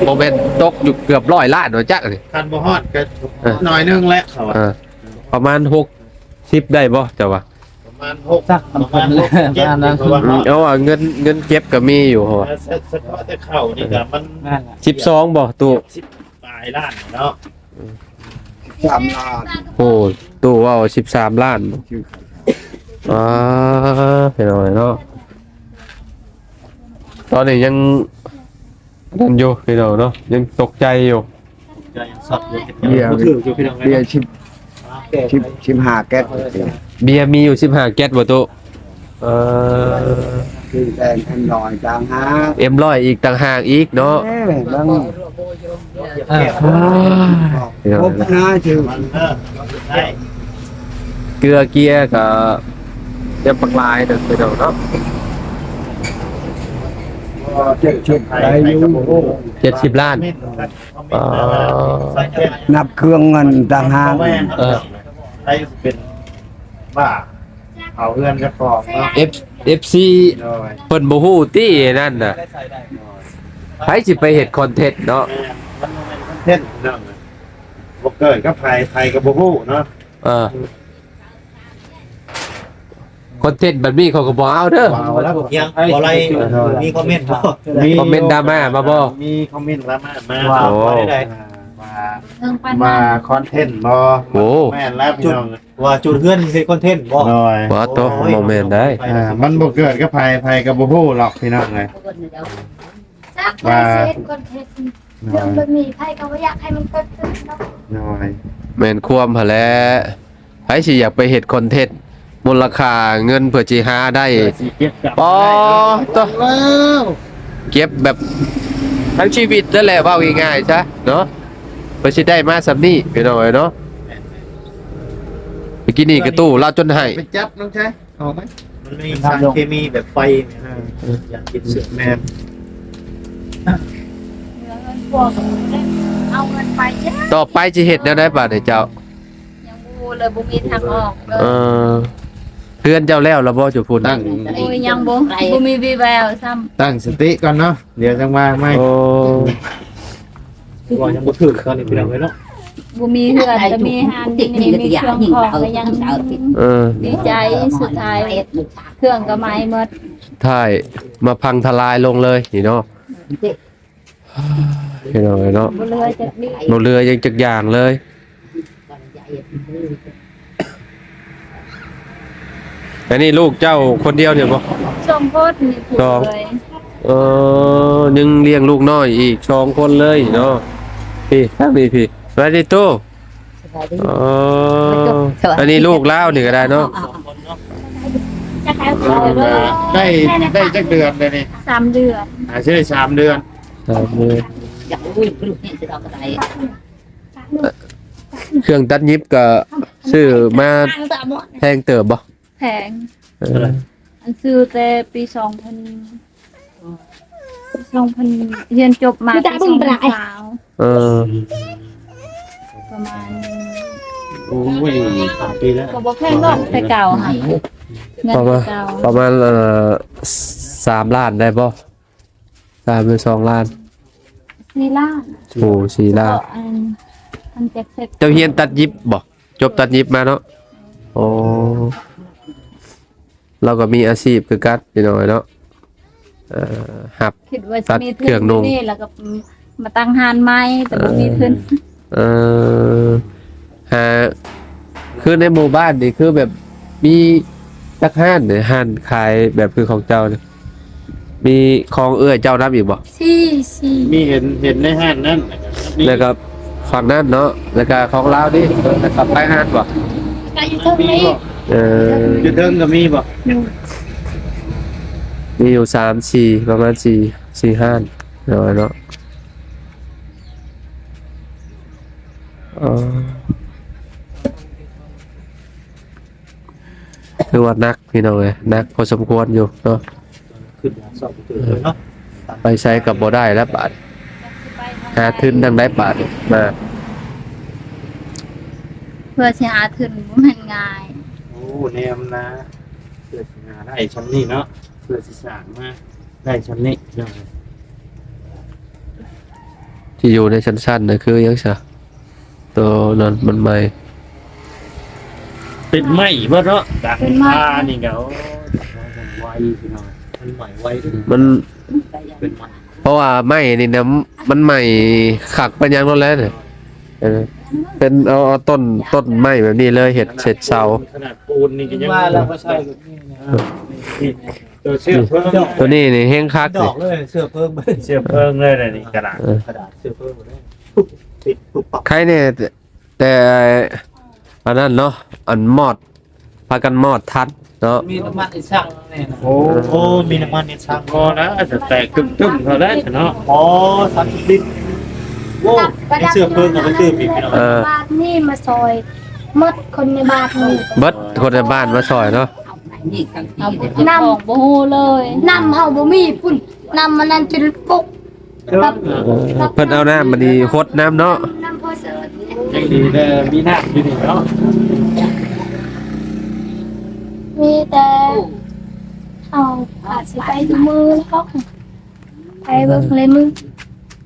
ບໍ່ແມ່ນຕົກຢູ່ເກືອບຮ້ອຍລ້ານບໍ່ຈັກນີ້ ຄັນບໍ່ຮອດກໍ ເອີ ໜ້ອຍໜຶ່ງແຫຼະ ເຂົາວ່າ ເອີ ປະມານຫົກສິບໄດ້ບໍ່ເຈົ້າວ່າ? ປະມານຫົກ ຈັກ ປະມານຫົກເຈັດ ປະມານນັ້ນ ເພາະວ່າ ອືມ ເອົາວ່າເງິນ ເງິນເກັບກໍມີຢູ່ ເພາະວ່າ ເອີ ສະ ສະເພາະແຕ່ເຂົ້ານີ້ກໍມັນ ນັ້ນແຫຼະ ສິບສອງບໍ່ຕູ້? ສິບປາຍລ້ານເນາະ ອືມ ສິບສາມລ້ານ ໂອ້ ຕູ້ເວົ້າສິບສາມລ້ານ ອືມ ອ່າ ພີ່ນ້ອງເນາະ ຕອນນີ້ຍັງ ນັ້ນຢູ່ພີ່ນ້ອງເນາະ ຍັງຕົກໃຈຢູ່ ເບຍ ບໍ່ຖືກຢູ່ພີ່ນ້ອງເອີຍ ເບຍສິບ ສິບ ສິບຫ້າແກັດ ເບຍມີຢູ່ສິບຫ້າແກັດບໍ່ຕູ້? ເອີ ຊື້ແຕ່ງເອັມຮ້ອຍຕ່າງຫາກ ເອັມຮ້ອຍອີກຕ່າງຫາກອີກເນາະ ເອີ ເບິ່ງ ອ່າ ຄົບນະ ເກືອເກຍກໍ ເຈັບບັກຫຼາຍເດີພີ່ນ້ອງເນາະ ເຈັດສິບໄດ້ຢູ່ ເຈັດສິບລ້ານ ອ່າ ນັບເຄື່ອງເງິນຕ່າງຫາກ ເອີ ໃຜຊິເປັນບ້າເຜົາເຮືອນເຈົ້າຂອງເນາະ ເອັຟ ເອັຟຊີ ໂດຍ ເພິ່ນບໍ່ຮູ້ຕິ ນັ້ນນະ ໃຜຊິໄປເຮັດຄອນເທັນເນາະ ແມ່ນ ມັນບໍ່ແມ່ນຄອນເທັນພີ່ນ້ອງ ບໍ່ເກີດກັບໃຜ ໃຜກໍບໍ່ຮູ້ເນາະ ເອີ ຄອນເທັນແບບນີ້ເຂົາກໍບໍ່ເອົາເດີ ບໍ່ເອົາແລ້ວ ຍັງບໍ່ໄລ່ ມີຄອມເມັນບໍ່? ມີ ຄອມເມັນດຣາມາມາບໍ່? ມີຄອມເມັນດຣາມາມາ ວ່າ ໂອ້ ວ່າ ວ່າຄອນເທັນບໍ່? ໂອ້ ແມ່ນແລ້ວພີ່ນ້ອງ ວ່າຈູດເຮືອນເຮັດຄອນເທັນບໍ່? ໂດຍ ບໍ່ໂຕ ໂອ້ຍ ບໍ່ແມ່ນໄດ໋ ອ່າ ມັນບໍ່ເກີດກັບໃຜ ໃຜກໍບໍ່ຮູ້ຫຼອກພີ່ນ້ອງເອີຍ ຈັກວ່າຊິເຮັດຄອນເທັນ ເລື່ອງແບບນີ້ໃຜກໍບໍ່ຢາກໃຫ້ມັນເກີດຂຶ້ນເນາະ ໂດຍ ແມ່ນຄວາມຫັ້ນແຫຼະ ໃຜຊິຢາກໄປເຮັດຄອນເທັນ ມູນລະຄ່າເງິນເພື່ອຊິຫາໄດ້ ເພື່ອຊິເກັບກັບ ອໍ ໄດ້ເນາະ ໂຕ ແລ້ວ ເກັບແບບທັງຊີວິດນັ້ນແຫຼະ ເວົ້າງ່າຍໆຊະເນາະ ເພື່ອຊິໄດ້ມາສ່ຳນີ້ ພີ່ນ້ອງເອີຍເນາະ ເມື່ອກີ້ນີ້ກະຕູ້ລາວຈົນໄຫ້ ໄປຈັບນ້ອງຊາຍ ອອກໄໝ? ມັນມີສານເຄມີແບບໄຟ ເອີ ຢາກກິນເສືອ ແມ່ນ ເອົາເງິນໄປ ຕໍ່ໄປຊິເຮັດແນວໃດບາດນີ້ເຈົ້າ? ຍັງບໍ່ຮູ້ເລີຍ ບໍ່ມີທາງອອກເລີຍ ເອີ ເຮືອນເຈົ້າແລ້ວລະບໍ່ຢູ່ພຸ້ນ? ຕັ້ງ ໂອ້ຍ ຍັງບໍ່ ບໍ່ມີວີແວວຊ້ຳ ຕັ້ງສະຕິກ່ອນເນາະ ດຽວຈັ່ງວ່າໃໝ່ ໂອ້ ເວົ້າຍັງບໍ່ຖືກຕອນນີ້ພີ່ນ້ອງເອີຍເນາະ ບໍ່ມີເຮືອນ ແຕ່ມີຮ້ານນີ້ ມີເຄື່ອງຂອງກໍຍັງ ເອີ ດີໃຈ ສຸດທ້າຍເຄື່ອງກໍໄໝ້ໝົດ ສຸດທ້າຍມາພັງທະລາຍລົງເລີຍນີ້ເນາະ ພີ່ນ້ອງເອີຍເນາະ ບໍ່ເຫຼືອຈັກນິດ ບໍ່ເຫຼືອຫຍັງຈັກຢ່າງເລີຍ ອັນນີ້ລູກເຈົ້າຄົນດຽວນີ້ບໍ່? ສອງຄົນນີ້ ສອງ ເອີ ຍັງລ້ຽງລູກນ້ອຍອີກສອງຄົນເລີຍເນາະ ພີ້ ທາງນີ້ພີ້ ສະບາຍດີຕູ້ ສະບາຍດີ ອໍ ສະບາຍດີ ອັນນີ້ລູກລາວນີ້ກໍໄດ້ເນາະ ໄດ້ ໄດ້ຈັກເດືອນແລ້ວນີ້? ສາມເດືອນ ອາ ຊິໄດ້ສາມເດືອນ ສາມເດືອນ ເຄື່ອງຕັດຫຍິບກໍຊື້ມາແພງເຕີບບໍ່? ແພງ ເອີ ອັນຊື້ແຕ່ປີສອງພັນ ສອງພັນ ຮຽນຈົບມາປີສອງພັນຊາວ ເອີ ປະມານ ໂອ້ຍ ຫຼາຍປີແລ້ວ ກໍບໍ່ແພງດອກ ແຕ່ເກົ່າຫັ້ນ ເງິນ ປະມານ ແຕ່ເກົ່າ ປະມານ ເອີ ສາມລ້ານໄດ້ບໍ່? ສາມ ຫຼື ສອງລ້ານ ສີ່ລ້ານ ໂອ້ ສີ່ລ້ານ ອັນ ອັນຈັກເຊັດ ເຈົ້າຮຽນຕັດຫຍິບບໍ່? ຈົບຕັດຫຍິບມາເນາະ ໂອ້ ລາວກໍມີອາຊີບຄືກັນ ພີ່ນ້ອງເນາະ ເອີ ຮັບຕັດເຄື່ອງນຸ່ງ ແລ້ວກໍມາຕັ້ງຮ້ານໃໝ່ ແຕ່ບໍ່ມີທຶນ ເອີ ຫາ ຄືໃນໝູ່ບ້ານນີ້ ຄືແບບມີຈັກຮ້ານ ຮ້ານຂາຍແບບຄືຂອງເຈົ້ານີ້? ມີຂອງເອື້ອຍເຈົ້ານຳອີກບໍ່? ສີ່ ສີ່ ມີເຫັນ ເຫັນໃນຮ້ານນັ້ນ ແລ້ວກໍຝັ່ງນັ້ນເນາະ ແລ້ວກໍຂອງລາວນີ້ ແລ້ວກໍໄປຮ້ານບໍ່? ກໍຢູ່ເທິງນີ້ ເອີ ຢູ່ເທິງກໍມີບໍ່? ໂດຍ ມີຢູ່ສາມ ສີ່ ປະມານສີ່ ສີ່ຮ້ານເນາະ ເນາະ. ເອີ ຖືວ່າໜັກພີ່ນ້ອງເອີຍ ໜັກພໍສົມຄວນຢູ່ເນາະ. ຂຶ້ນຫາຊອກເກີດເລີຍເນາະ ໄປໃສກໍບໍ່ໄດ້ແລ້ວບາດ ຫາທຶນທາງໃດບາດມາ ເພື່ອຊິຫາທຶນບໍ່ແມ່ນງ່າຍ. ໂອ້ ແນມນາ ເພື່ອຊິຫາໄດ້ຊ່ຳນີ້ເນາະ ເພື່ອຊິສ້າງມາໄດ້ຊ່ຳນີ້ເນາະ ທີ່ຢູ່ໃນຊັ້ນໆ ນະ ຄືຫຍັງຊະ? ໂຕນັ້ນມັນໃໝ່ ເປັນໄມ້ເບິດເນາະ ດັງ ເປັນໄມ້ ຄານີ້ກໍ ໂອ້ ໄວພີ່ນ້ອງ ມັນໃໝ່ໄວເດ້ ມັນ ເປັນໄມ້ ເພາະວ່າໄມ້ນີ້ນະ ມັນໃໝ່ຄັກປານຫຍັງໂລດແຫຼະ. ເອີ ເປັນເອົາ ເອົາຕົ້ນ ຕົ້ນໄມ້ແບບນີ້ເລີຍ ເຮັດ ເຮັດເສົາ ຂະໜາດປູນນີ້ກໍຍັງວ່າແລ້ວ ກໍໃຊ້ແບບນີ້ນະ ເອີ ນີ້ ນີ້ ຕົວເຊື້ອເພີງ ຕົວນີ້ນີ້ແຮງຄັກ ດອກເລີຍ ເຊື້ອເພີງ ເຊື້ອເພີງເລີຍນີ້ ກະດາດ ເອີ ກະດາດເຊື້ອເພີງເລີຍ ປຸບ ຕິດປຸບປັບ ໃຄແນ່ ແຕ່ອັນນັ້ນເນາະ ອັນມອດ ພາກັນມອດທັນເນາະ ມີນ້ຳມັນອີກສັກແນ່ນະ ໂອ້ ໂອ້ ມີນ້ຳມັນອີກສັກ ພໍແລ້ວ ຈະແຕກຕຶ້ມໆ ເທົ່າໃດເນາະ ອໍ ສາມສິບລິດ ໂອ້ ມີເຊື້ອເພີງກັນຕື່ມອີກພີ່ນ້ອງ ເອີ ບາດນີ້ມາຊ່ອຍ ໝົດຄົນໃນບ້ານນີ້ ເບິດຄົນໃນບ້ານມາຊ່ອຍເນາະ ເອົາ ນຳ ບໍ່ຮູ້ເລີຍ ນຳເຮົາບໍ່ມີພຸ້ນ ນຳມັນນັ້ນຈົນປຸກ ເອີ ເພິ່ນເອົານ້ຳບັດນີ້ຫົດນ້ຳເນາະ ນ້ຳພໍເສີດ ຍັງດີແດ່ມີນ້ຳຢູ່ນີ້ເນາະ ມີແຕ່ເຮົາອາດຊິໄປດູມືເນາະ ໄປເບິ່ງລາຍມື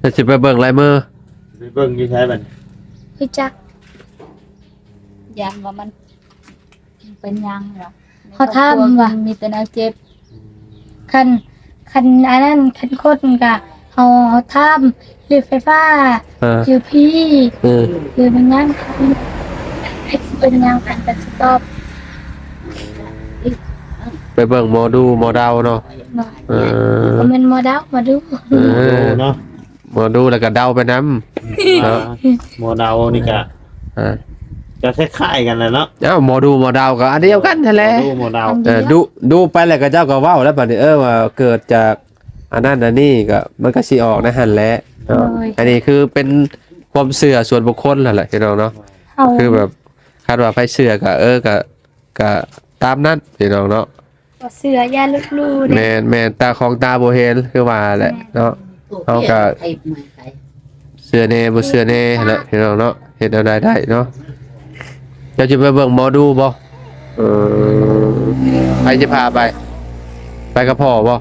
ແລ້ວຊິໄປເບິ່ງລາຍມື ໄປເບິ່ງຢູ່ໃສບັດນີ້ ຮູ້ຈັກ ຢ້ານວ່າມັນ ເປັນຫຍັງວະ ເຮົາຖາມວ່າ ມີແຕ່ແນວເຈັບ ຄັນ ຄັນອັນນັ້ນ ຄັນຄົນກະ ເຮົາ ເຮົາຖາມ ຫຼືໄຟຟ້າ ເອີ ຫຼືຜີ ເອີ ຫຼືແມ່ນຫຍັງ ເປັນຫຍັງ ເພິ່ນກະຊິຕອບ ໄປເບິ່ງໝໍດູໝໍເດົາເນາະ ເອີ ບໍ່ແມ່ນໝໍເດົາ ໝໍດູ ເອີ ເນາະ ໝໍດູແລ້ວກໍເດົາໄປນຳເນາະ ໝໍເດົານີ້ກະ ອ່າ ຈະຄ້າຍໆກັນແຫຼະເນາະ ເອົ້າ ໝໍດູໝໍເດົາກໍອັນດຽວກັນຫັ້ນແຫຼະ ໝໍດູໝໍເດົາ ເອີ ດູ ດູໄປແລ້ວກໍເຈົ້າກໍເວົ້າແລ້ວບັດນີ້ ເອີ ວ່າເກີດຈາກອັນນັ້ນອັນນີ້ກໍ ມັນກໍຊິອອກໃນຫັ້ນແຫຼະເນາະ ໂດຍ ອັນນີ້ຄືເປັນຄວາມເຊື່ອສ່ວນບຸກຄົນຫັ້ນແຫຼະພີ່ນ້ອງເນາະ ເຮົາ ຄືແບບ ຄັນວ່າໃຜເຊື່ອກໍ ເອີ ກໍ ກະຕາມນັ້ນພີ່ນ້ອງເນາະ ບໍ່ເຊື່ອຢ່າລົບຫຼູ່ເດ້ ແມ່ນໆ ຕາຂອງຕາບໍ່ເຫັນ ຄືວ່າແຫຼະເນາະ ເຮົາກະເຊື່ອແດ່ບໍ່ເຊື່ອແດ່ຫັ້ນແຫຼະພີ່ນ້ອງເນາະ ເຮັດແນວໃດໄດ້ເນາະ ເຈົ້າຈະໄປເບິ່ງໝໍດູບໍ່? ເອີ ໃຜຈະພາໄປ? ໄປກັບພໍ່ບໍ່?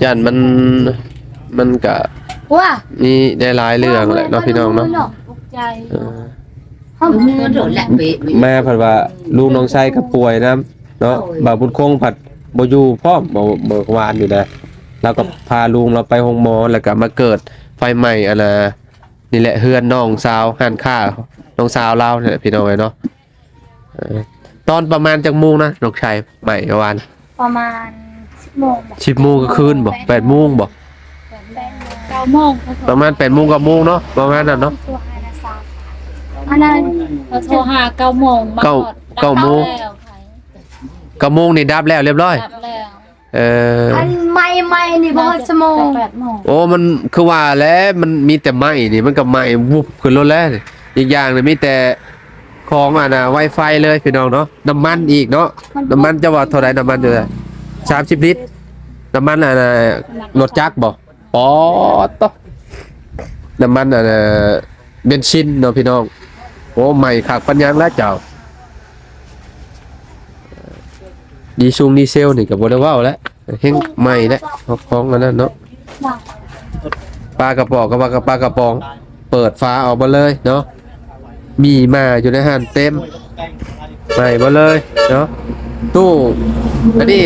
ຢ້ານມັນ ມັນກະ ວ້າ ມີໄດ້ຫຼາຍເລື່ອງແຫຼະເນາະ ພີ່ນ້ອງເນາະ ເອີ ເຮົາ ມາພັດວ່າລູກນ້ອງຊາຍກໍປ່ວຍນຳເນາະ ໂອ້ຍ ບ່າວບຸນຄົງພັດບໍ່ຢູ່ພ້ອມ ເມື່ອ ເມື່ອວານນີ້ນະ ລາວກໍພາລຸງລາວໄປໂຮງໝໍ ແລ້ວກໍມາເກີດໄຟໄໝ້ ອັນນ່າ ນີ້ແຫຼະ ເຮືອນນ້ອງສາວ ຮ້ານຄ້ານ້ອງສາວລາວນີ້ແຫຼະ ພີ່ນ້ອງເອີຍເນາະ ເອີ ຕອນປະມານຈັກໂມງນະ ນ້ອງຊາຍ ໄໝ້ວານ? ປະມານສິບໂມງບໍ? ສິບໂມງກາງຄືນບໍ? ແປດໂມງບໍ? ແປດໂມງ ເກົ້າໂມງ ປະມານແປດໂມງ ເກົ້າໂມງເນາະ ປະມານນັ້ນເນາະ ອັນນັ້ນ ໂທຫາເກົ້າໂມງ ມາຮອດ ເກົ້າ ເກົ້າໂມງ ເກົ້າໂມງນີ້ດັບແລ້ວ ຮຽບຮ້ອຍ ດັບແລ້ວ ເອີ ອັນໄໝ້ໆນີ້ບໍ່ຮອດຊົ່ວໂມງ ແປດໂມງ ໂອ້ ມັນຄືວ່າແຫຼະ ມັນມີແຕ່ໄໝ້ນີ້ ມັນກໍໄໝ້ວຸບຂຶ້ນໂລດແຫຼະ ອີກຢ່າງໜຶ່ງມີແຕ່ຂອງ ອັນນ່າ ໄວໄຟເລີຍພີ່ນ້ອງເນາະ ນ້ຳມັນອີກເນາະ ນ້ຳມັນເຈົ້າວ່າເທົ່າໃດ ນ້ຳມັນຢູ່ໃດ ສາມສິບລິດ ນ້ຳມັນ ອັນນ່າ ລົດຈັກບໍ? ປອດໂຕ ນ້ຳມັນ ອັນນ່າ ເບນຊິນເນາະພີ່ນ້ອງ ໂອ້ ໄໝ້ຄັກປານຫຍັງລະເຈົ້າ ດີຊຸງດີເຊວນີ້ກໍບໍ່ໄດ້ເວົ້າແຫຼະ ແຮງໄໝ້ແຫຼະ ຂອງອັນນັ້ນເນາະ ປາກະປ໋ອງກໍວ່າກັບປາກະປ໋ອງ ເປີດຝາອອກມາເລີຍເນາະ ໝີ່ໝາຢູ່ໃນຫັ້ນເຕັມ ໄໝ້ໝົດເລີຍເນາະ ຕູ້ ອັນນີ້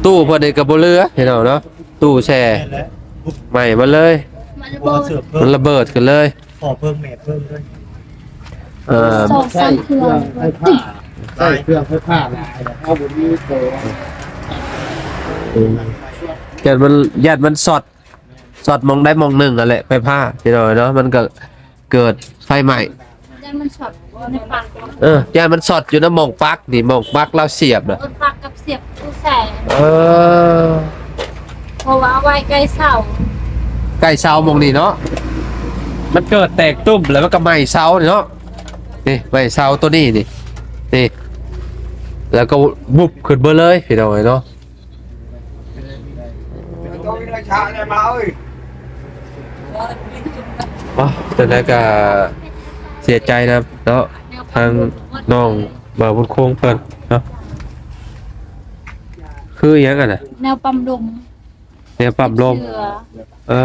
ຕູ້ເພິ່ນນີ້ກໍບໍ່ເຫຼືອພີ່ນ້ອງເນາະ ຕູ້ແຊ່ ໄໝ້ໝົດເລີຍ ມັນລະເບີດຂຶ້ນເລີຍ ພໍ່ເພິ່ງແມ່ເພິ່ງເລີຍ ເອີ ສອງສາມເທື່ອ ໃຊ້ເຄື່ອງໄຟຟ້າຫຼາຍ ເຮົາບໍ່ມີໂຕ ຢ້ານມັນ ຢ້ານມັນຊັອດ ຊັອດໝ່ອງໃດໝ່ອງໜຶ່ງຫັ້ນແຫຼະ ໄຟຟ້າພີ່ນ້ອງເນາະ ມັນກໍເກີດໄຟໄໝ້ ຢ້ານມັນຊັອດ ໃນປາກ ເອີ ຢ້ານມັນຊັອດຢູ່ນຳໝ່ອງປັກນີ້ ໝ່ອງປັກລາວສຽບນະ ເອີ ປັກກັບສຽບຢູ່ໃສ ເອີ ເພາະວ່າເອົາໄວ້ໃກ້ເສົາ ໃກ້ເສົາໝ່ອງນີ້ເນາະ ມັນເກີດແຕກຕຸ້ມ ແລ້ວມັນກໍໄໝ້ເສົານີ້ເນາະ ນີ້ໄໝ້ເສົາຕົວນີ້ນີ້ ນີ້ ແລ້ວກໍວຸບຂຶ້ນເບີດເລີຍ ພີ່ນ້ອງເອີຍເນາະ. ອໍ ຈັ່ງໃດກໍເສຍໃຈນຳເນາະ ທາງນ້ອງບ່າວບຸນຄົງເພິ່ນເນາະ ຄືຫຍັງຫັ້ນນະ ແນວປ້ຳລົມ ແນວປ້ຳລົມ ເຊື້ອ ເອີ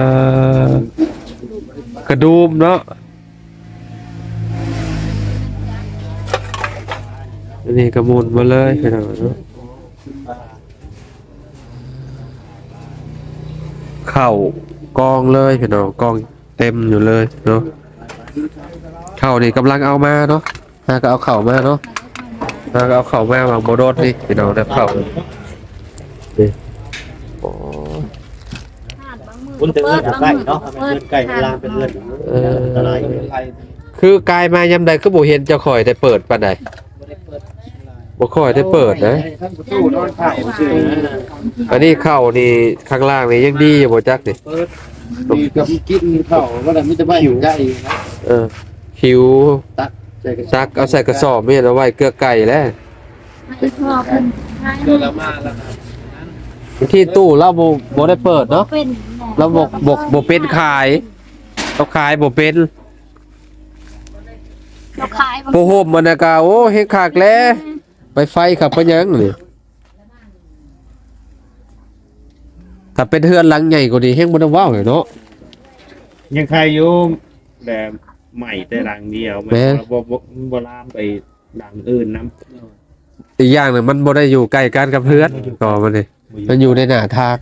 ກະດູມເນາະ ອັນນີ້ກະໝຸ່ນໝົດເລີຍ ພີ່ນ້ອງເນາະ. ເຂົ້າກອງເລີຍພີ່ນ້ອງ ກອງເຕັມຢູ່ເລີຍເນາະ ເຂົ້ານີ້ກຳລັງເອົາມາເນາະ ຫາກໍເອົາເຂົ້າມາເນາະ ຫາກໍເອົາເຂົ້າມາຫວ່າງບໍ່ດົນນີ້ພີ່ນ້ອງ ໄດ້ເຂົ້ານີ້ ໂອ້ ຄົນແຕ່ເຮືອນໃກ້ເນາະ ເຮືອນໃກ້ເວລາເປັນເຮືອນ ເອີ ອັນຕະລາຍ ຄືກາຍມາຍາມໃດຄືບໍ່ເຫັນເຈົ້າຂ້ອຍໄດ້ເປີດປານໃດ ບໍ່ຄ່ອຍໄດ້ເປີດນະ ປະຕູນອນເຂົ້າຊື່ ອັນນີ້ເຂົ້ານີ້ຂ້າງລ່າງນີ້ຍັງດີຢູ່ບໍ່ຈັກນີ້ ເປີດ ນີ້ກໍກິນເຂົ້າບໍ່ໄດ້ ມີແຕ່ໄວ້ຢູ່ໃກ້ນະ ເອີ ຫິວ ຕັກໃສ່ກະ ຕັກເອົາໃສ່ກະສອບ ແມ່ນເອົາໄວ້ເກືອກໄກ່ແຫຼະ ໃຫ້ພໍ່ເພິ່ນ ເທື່ອລະມາລະ ບາງທີຕູ້ລາວບໍ່ ບໍ່ໄດ້ເປີດເນາະ ເປັນ ລາວບໍ່ ບໍ່ ບໍ່ເປັນຂາຍ ລາວຂາຍບໍ່ເປັນ ລາວຂາຍ ຜ້າຫົ່ມອັນນັ້ນກະ ໂອ້ ເຮັດຄັກແຫຼະ ໄປໄຟຄັກໄປຫຍັງນີ້ ຖ້າເປັນເຮືອນຫຼັງໃຫຍ່ກວ່ານີ້ແຮງບໍ່ໄດ້ເວົ້າແຫຼະເນາະ ຍັງໄຄຢູ່ ແບບໄໝ້ແຕ່ຫຼັງດຽວ ແມ່ນ ບໍ່ ບໍ່ ບໍ່ລາມໄປຫຼັງອື່ນນຳ ອີກຢ່າງໜຶ່ງມັນບໍ່ໄດ້ຢູ່ໃກ້ກັນກັບເຮືອນ ກໍມັນນີ້ ມັນຢູ່ໃນໜ້າທາງ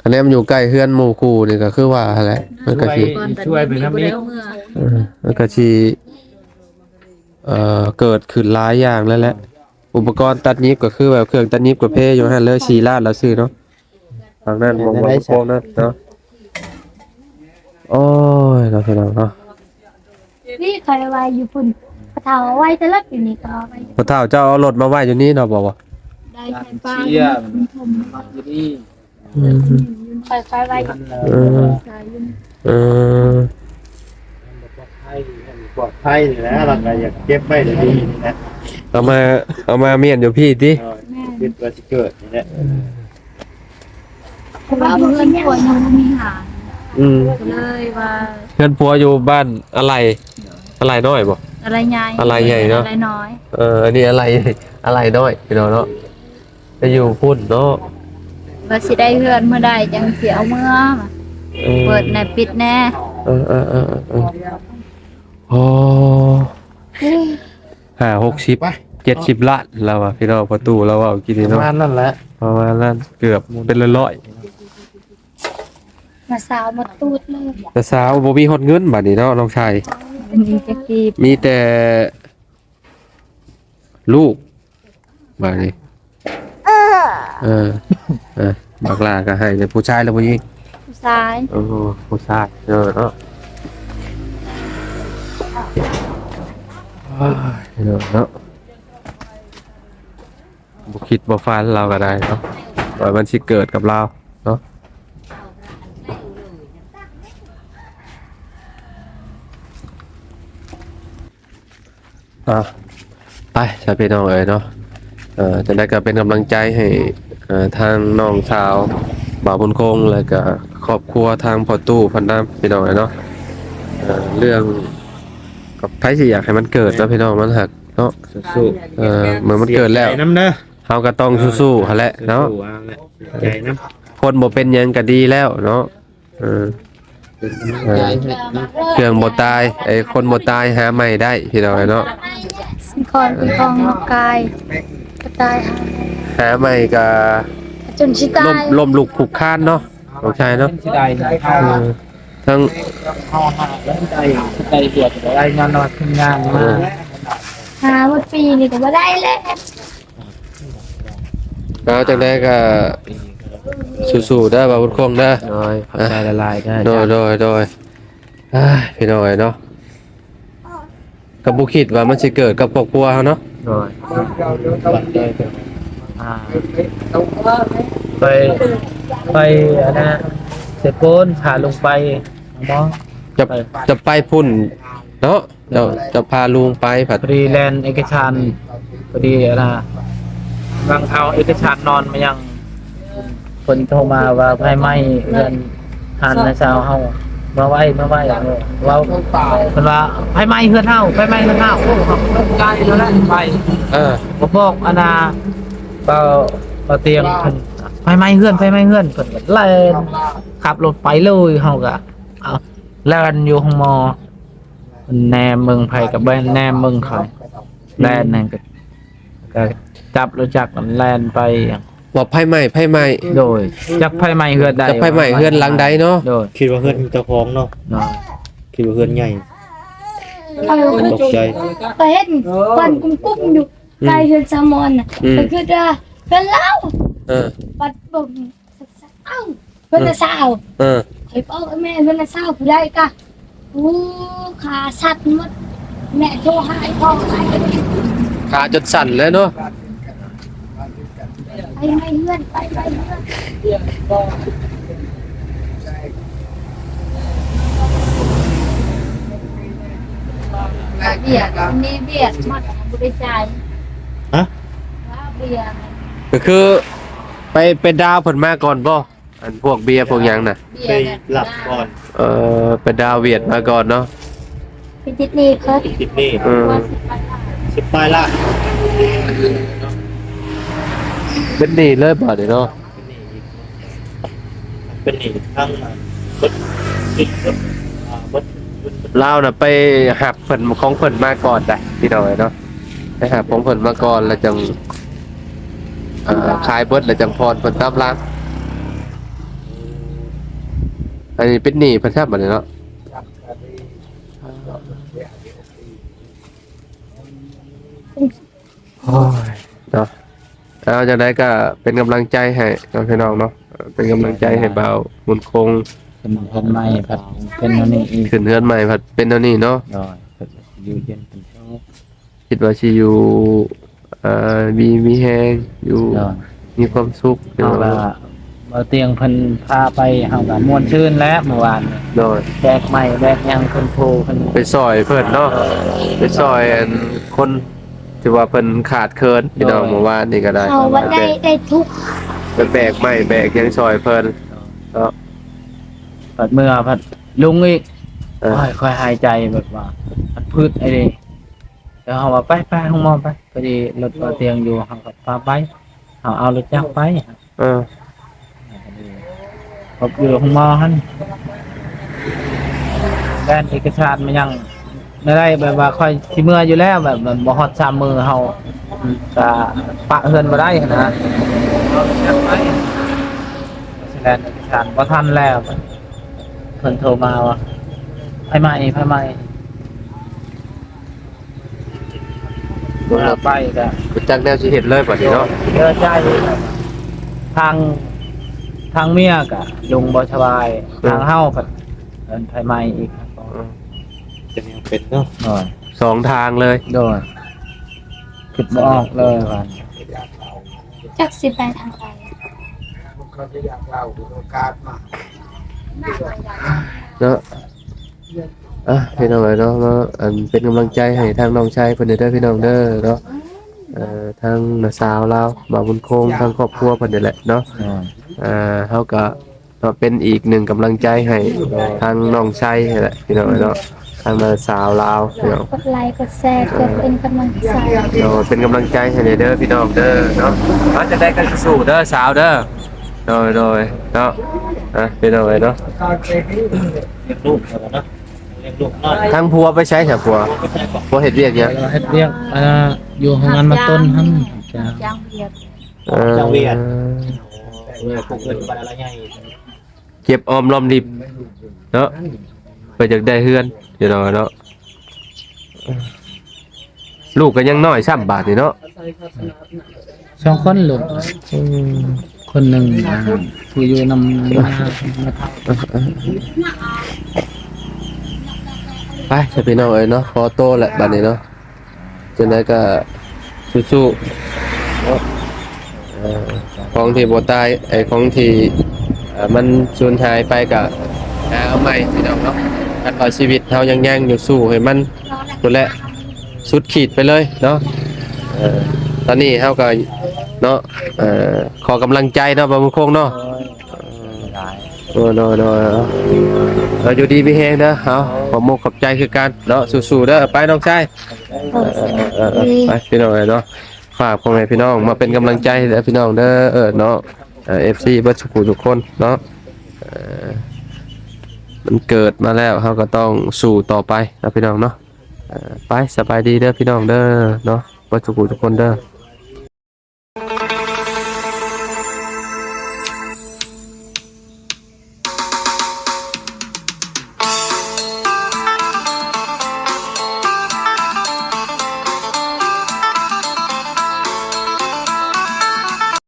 ຄັນແນມຢູ່ໃກ້ເຮືອນໝູ່ຄູ່ນີ້ກໍຄືວ່າຫັ້ນແຫຼະ ມັນກໍຊິ ຊ່ວຍ ຊ່ວຍໄປນຳອີກ ເອີ ມັນກໍຊິ ເອີ ເກີດຂຶ້ນຫຼາຍຢ່າງແລ້ວແຫຼະ ອຸປະກອນຕັດຫຍິບກໍຄືແບບເຄື່ອງຕັດຫຍິບກໍເພຢູ່ຫັ້ນເລີຍ ສີ່ລ້ານລາວຊື້ເນາະ ທາງນັ້ນ ເປັນ ໝ່ອງ ແນວໃດ ໝ່ອງ ຊະ ໂພງນັ້ນເນາະ ໂອ້ຍເນາະ ພີ່ນ້ອງເນາະ ນີ້ຂ້ອຍໄວ້ຢູ່ພຸ້ນ ພໍ່ເຖົ້າໄວ້ແຕ່ລະປີນີ້ກໍໄວ້ ພໍ່ເຖົ້າເຈົ້າເອົາລົດມາໄວ້ຢູ່ນີ້ເນາະ ບໍ່ ບໍ່ ໄດ້ໃຫ້ປ້າຢູ່ນີ້ ອືມ ຂ້ອຍ ຂ້ອຍໄວ້ ເອີ ເອີ ປອດໄພ ປອດໄພນີ້ແຫຼະ ລະກະຢາກເກັບໄວ້ດີໆນີ້ແຫຼະ ເອົາມາ ເອົາມາມ້ຽນຢູ່ພີ້ຕິ ແມ່ນ ຄິດວ່າຊິເກີດນີ້ແຫຼະ ເພາະວ່າເຮືອນຜົວຍັງບໍ່ມີຫາງ ອືມ ກໍເລີຍວ່າ ເຮືອນຜົວຢູ່ບ້ານອາໄລ ອາໄລນ້ອຍບໍ່? ອາໄລໃຫຍ່ ອາໄລໃຫຍ່ເນາະ ອາໄລນ້ອຍ ເອີ ອັນນີ້ອາໄລ ອາໄລນ້ອຍ ພີ່ນ້ອງເນາະ ໄປຢູ່ພຸ້ນເນາະ ວ່າຊິໄດ້ເຮືອນເມື່ອໃດຈັ່ງຊິເອົາເມືອ ເອີ ເປີດແດ່ປິດແດ່ ເອີ ເອີ ໂອ້ ຫ້າຫົກສິບ ເຈັດສິບລ້ານລາວວ່າ ພີ່ນ້ອງ ພໍ່ຕູ້ລາວເວົ້າກີ້ນີ້ເນາະ ປະມານນັ້ນແຫຼະ ປະມານນັ້ນ ເກືອບເປັນຮ້ອຍໆ ມາສາວມາຕູດເລີຍ ແຕ່ສາວບໍ່ມີຮອດເງິນບາດນີ້ເນາະ ນ້ອງຊາຍ ບໍ່ມີຈັກກີບ ມີແຕ່ ລູກ ບາດນີ້ ເອີ ເອີ ບັກຫຼ້າກໍໃຫ້ ແຕ່ຜູ້ຊາຍຫຼືຜູ້ຍິງ? ຜູ້ຊາຍ ໂອ້ ຜູ້ຊາຍ ເອີ ເນາະ ໂອ້ຍ ເນາະ ບໍ່ຄິດບໍ່ຝັນລາວກໍໄດ້ເນາະ ວ່າມັນຊິເກີດກັບລາວເນາະ. ອ່າ ໄປຊະພີ່ນ້ອງເອີຍເນາະ ເອີ ຈັ່ງໃດກໍເປັນກຳລັງໃຈໃຫ້ ເອີ ທາງນ້ອງສາວບ່າວບຸນຄົງ ແລະກະຄອບຄົວທາງພໍ່ຕູ້ເພິ່ນນຳ ພີ່ນ້ອງເອີຍເນາະ ເອີ ເລື່ອງ ກໍໃຜຊິຢາກໃຫ້ມັນເກີດເນາະ ພີ່ນ້ອງ ມັນຫາກເນາະ ເອີ ເມື່ອມັນເກີດແລ້ວ ເຮົາກໍຕ້ອງສູ້ໆຫັ້ນແຫຼະເນາະ ຄົນບໍ່ເປັນຫຍັງກໍດີແລ້ວເນາະ. ເອີ ເປັນກຳລັງໃຈໃຫ້ເນາະ ເຄື່ອງບໍ່ຕາຍ ໄອ້ຄົນບໍ່ຕາຍຫາໃໝ່ໄດ້ ພີ່ນ້ອງເອີຍເນາະ ສິ່ງຂອງເປັນຂອງນອກກາຍ ກໍຕາຍຫາໃໝ່ ຫາໃໝ່ກໍຈົນຊິຕາຍ ລົ້ມ ລົ້ມລຸກຄຸກຄານເນາະ ນ້ອງຊາຍເນາະ ເສຍດາຍເນາະ ເອີ ທັງເຮົາຫາໄດ້ ໄດ້ບວດກໍໄດ້ ຍ້ອນວ່າເປັນງານມາ ເອີ ຫາໝົດປີນີ້ກໍບໍ່ໄດ້ແລ້ວ. ເອົາ ຈັ່ງໃດກໍສູ້ໆເດີ ບ່າວບຸນຄົງເດີ ໂດຍ ຂອບໃຈຫຼາຍໆເດີ ໂດຍ ໂດຍ ໂດຍ ອ້າຍ ພີ່ນ້ອງເອີຍເນາະ ກໍບໍ່ຄິດວ່າມັນຊິເກີດກັບຄອບຄົວເຮົາເນາະ. ໂດຍ ບັດເລີຍ ອ່າ ໄປ ໄປອັນນະ ເຊໂປນ ພາລຸງໄປໝໍ. ຈະ ໄປ ຈະໄປພຸ້ນເນາະ. ເຈົ້າ ເຈົ້າພາລຸງໄປ ພໍດີແລ່ນເອກະສານ ພໍດີອັນນະ ກຳລັງເອົາເອກະສານນອນມາຍັງ ເພິ່ນໂທມາວ່າໄຟໄໝ້ເຮືອນ ຮ້ານນ້າສາວເຮົາ ມາໄວ ມາໄວ ເວົ້າ ເພິ່ນວ່າໄຟໄໝ້ເຮືອນເຮົາ ໄຟໄໝ້ເຮືອນເຮົາ. ໂອ້ ເຮົາກໍຕົກໃຈແລ້ວແຫຼະ ໄປ ເອີ ກໍບອກອັນນະ ເບົາ ເບົາຕຽງ ເພິ່ນ ໄຟໄໝ້ເຮືອນ ໄຟໄໝ້ເຮືອນ ເພິ່ນກໍແລ່ນຂັບລົດໄປເລີຍ ເຮົາກໍ ເອົາ ແລ່ນຢູ່ໂຮງໝໍ ແນມເບິ່ງໃຜກໍແນມເບິ່ງຂ້ອຍ ແລ່ນນັ້ນກໍ ກໍຈັບລົດຈັກແລ່ນໄປ. ວ່າໄຟໄໝ້ ໄຟໄໝ້ ໂດຍ ຈັກໄຟໄໝ້ເຮືອນໃດ ຈັກໄຟໄໝ້ເຮືອນຫຼັງໃດເນາະ. ໂດຍ ຄິດວ່າເຮືອນເຈົ້າຂອງເນາະ. ໂດຍ ຄິດວ່າເຮືອນໃຫຍ່ ເອີ ຕົກໃຈ ຂ້ອຍເຫັນຄວັນກຸ້ມໆຢູ່ ອືມ ໃກ້ເຮືອນສາວມອນນະ ອືມ ຂ້ອຍຄິດວ່າເຮືອນລາວ. ເອີ ບັດເບິ່ງ ເອົ້າ ເພິ່ນນະສາວ ເອີ ຂ້ອຍບອກແມ່ ເພິ່ນນະສາວຜູ້ໃດກະ ໂອ້ ຂາສັ່ນໝົດ ແມ່ໂທຫາພໍ່ ຂາຈົນສັ່ນເລີຍເນາະ. ໄປໄໝ້ເຮືອນ ໄປໄໝ້ເຮືອນ ເບຍ ມີເບຍ ມັນບໍ່ໄດ້ຈ່າຍ ຮະ ເບຍ ກໍຄືໄປ ໄປດາວເພິ່ນມາກ່ອນບໍ່? ອັນພວກເບຍພວກຫຍັງນະ ເບຍ ໄປຮັບກ່ອນ ເອີ ໄປດາວຫວຽດມາກ່ອນເນາະ ໄປຕິດໜີ້ເພິ່ນ ໄປຕິດໜີ້ ເອີ ສິບປາຍລ້ານ ເປັນໜີ້ເລີຍບາດນີ້ເນາະ ເປັນໜີ້ອີກ ເປັນໜີ້ທັງ ອ່າ ເບິດ ເບິດ ອ່າ ເບິດ ລາວນະໄປຮັບເພິ່ນ ຂອງເພິ່ນມາກ່ອນໄດ໋ ພີ່ນ້ອງເອີຍເນາະ ໄປຮັບຂອງເພິ່ນມາກ່ອນ ແລ້ວຈັ່ງ ອ່າ ຂາຍເບິດແລ້ວຈັ່ງຜ່ອນເພິ່ນຕາມຫຼັງ. ອັນນີ້ເປັນໜີ້ເພິ່ນຊ້ຳບັດນີ້ເນາະ ໂອ້ຍເນາະ ເອົາ ຈັ່ງໃດກໍເປັນກຳລັງໃຈໃຫ້ເນາະ ພີ່ນ້ອງເນາະ ເປັນກຳລັງໃຈໃຫ້ບ່າວບຸນຄົງ ຂຶ້ນເຮືອນໃໝ່ພັດເປັນແນວນີ້ອີກ ຂຶ້ນເຮືອນໃໝ່ພັດເປັນແນວນີ້ເນາະ ໂດຍ ຢູ່ເຢັນເປັນສຸກ ຄິດວ່າຊິຢູ່ ເອີ ມີ ມີແຮງຢູ່ ໂດຍ ມີຄວາມສຸກ ເຮົາກໍ ເຮົາກໍ ເບົາຕຽງເພິ່ນພາໄປ ເຮົາກໍມ່ວນຊື່ນແຫຼະມື້ວານນີ້ ໂດຍ ແບກໄມ້ແບກຫຍັງ ເພິ່ນໂພເພິ່ນ ໄປຊ່ອຍເພິ່ນເນາະ ໂດຍ ໄປຊ່ອຍອັນຄົນທີ່ວ່າເພິ່ນຂາດເຂີນ ພີ່ນ້ອງ ໂດຍ ມື້ວານນີ້ກໍໄດ້ ເຮົາວ່າໄດ້ ໄດ້ທຸກ ໄປແບກໄມ້ແບກຫຍັງຊ່ອຍເພິ່ນ ໂດຍ ເນາະ ບັດເມື່ອພັດລຸງອີກ ເອີ ໂອ້ຍ ຂ້ອຍຫາຍໃຈແບບວ່າພັດພືດໄອ້ເດ ແລ້ວເຮົາວ່າ ໄປ ໄປໂຮງໝໍໄປ ພໍດີລົດເບົາຕຽງຢູ່ ເຮົາກໍພາໄປ ເຮົາເອົາລົດຈັກໄປ ເອີ ເຮົາຢູ່ໂຮງໝໍຫັ້ນ ແລ່ນເອກະສານມາຍັງ ໄດ້ ແບບວ່າຂ້ອຍຊິເມືອຢູ່ແລ້ວ ແບບ ແບບບໍ່ຮອດສາມມື້ ເຮົາ ອືມ ກະປະເຮືອນບໍ່ໄດ້ຫັ້ນນະ ເອົາລົດຈັກໄປ ຊິແລ່ນເອກະສານບໍ່ທັນແລ້ວ ເພິ່ນໂທມາວ່າ ໄຟໄໝ້ ໄຟໄໝ້ ລົງລົດໄປກໍ ບໍ່ຈັກແນວຊິເຮັດເລີຍບັດນີ້ເນາະ ເຫຼືອໃຈ ທາງ ທາງເມຍກໍລົງບໍ່ສະບາຍ ເອີ ທາງເຮົາກໍເອີ້ນໄຟໄໝ້ອີກ ເອີ ຈະຍັງເປັນເນາະ ໂດຍ ສອງທາງເລີຍ ໂດຍ ຄິດບໍ່ອອກເລີຍວ່າ ຈັກຊິໄປທາງໃດ ເນາະ ອ່ະ ພີ່ນ້ອງເອີຍເນາະ ມາ ອັນ ເປັນກຳລັງໃຈໃຫ້ທາງນ້ອງຊາຍເພິ່ນເດີ ພີ່ນ້ອງເດີເນາະ ເອີ ທາງນ້າສາວລາວ ບ່າວບຸນຄົງ ທາງຄອບຄົວເພິ່ນນີ້ແຫຼະເນາະ ອ່າ ເຮົາກະ ເນາະ ເປັນອີກໜຶ່ງກຳລັງໃຈໃຫ້ທາງນ້ອງຊາຍຫັ້ນແຫຼະ ພີ່ນ້ອງເອີຍເນາະ ທາງນ້າສາວລາວ ພີ່ນ້ອງ ກົດໄລ ກົດແຊ ເພື່ອເປັນກຳລັງໃຈ ໂດຍ ເປັນກຳລັງໃຈໃຫ້ແດ່ເດີ ພີ່ນ້ອງເດີເນາະ ເອົາ ຈັ່ງໃດກໍສູ້ໆເດີ ສາວເດີ ໂດຍ ໂດຍ ເນາະ ອ່ະ ພີ່ນ້ອງເອີຍເນາະ ລ້ຽງລູກແລ້ວເນາະ ລ້ຽງລູກນ້ອຍ ທາງຜົວໄປໃສຊະ ຜົວ ຜົວເຮັດວຽກຫຍັງ ເຮັດວຽກ ອ່າ ຢູ່ໂຮງງານໝາກຕົ້ນຫັ້ນ ຈ້າງ ຈ້າງວຽກ ເອີ ຈ້າງວຽກ ເອີ ຜູ້ເພິ່ນບັດລະໃຫຍ່ ເກັບອອມລອມລິບເນາະ ເພິ່ນຢາກໄດ້ເຮືອນຢູ່ດອກເນາະ ລູກກໍຍັງນ້ອຍຊ້ຳບາດນີ້ເນາະ ສອງຄົນລູກ ອືມ ຄົນໜຶ່ງ ອ່າ ຜູ້ຢູ່ນຳ ມາ ມາເຖົ້າ ເອີ ເອີ ເອີ ເອີ. ໄປຊະພີ່ນ້ອງເອີຍເນາະ ຂໍໂຕແຫຼະບັດນີ້ເນາະ ຈັ່ງໃດກໍສູ້ໆເນາະ ເອີ ຂອງທີ່ບໍ່ຕາຍ ໄອ້ຂອງທີ່ ເອີ ມັນສູນຫາຍໄປກໍຫາເອົາໃໝ່ພີ່ນ້ອງເນາະ ຄັນວ່າຊີວິດເຮົາຍັງ ຍັງຢູ່ ສູ້ໃຫ້ມັນພຸ້ນແຫຼະ ສຸດຂີດໄປເລີຍເນາະ ເອີ ຕອນນີ້ເຮົາກໍເນາະ ເອີ ຂໍກຳລັງໃຈເນາະ ບ່າວບຸນຄົງເນາະ ໂດຍ ໂດຍ ໂດຍ ເອົາ ຢູ່ດີມີແຮງເດີ ເອົາ ຂອບມຸກຂອບໃຈຄືກັນເນາະ ສູ້ໆເດີ ໄປນ້ອງຊາຍ ເອີ ເອີ ເອີ ໄປພີ່ນ້ອງເອີຍເນາະ ຝາກພໍ່ແມ່ພີ່ນ້ອງມາເປັນກຳລັງໃຈເດີພີ່ນ້ອງເດີ ເອີ ເນາະ ເອີ ເອັຟຊີ ເບິດສູ່ຜູ້ທຸກຄົນເນາະ ເອີ ມັນເກີດມາແລ້ວ ເຮົາກໍຕ້ອງສູ້ຕໍ່ໄປເນາະພີ່ນ້ອງເນາະ ເອີ ໄປ ສະບາຍດີເດີພີ່ນ້ອງເດີເນາະ ເບິດສູ່ຜູ້ທຸກຄົນເດີ.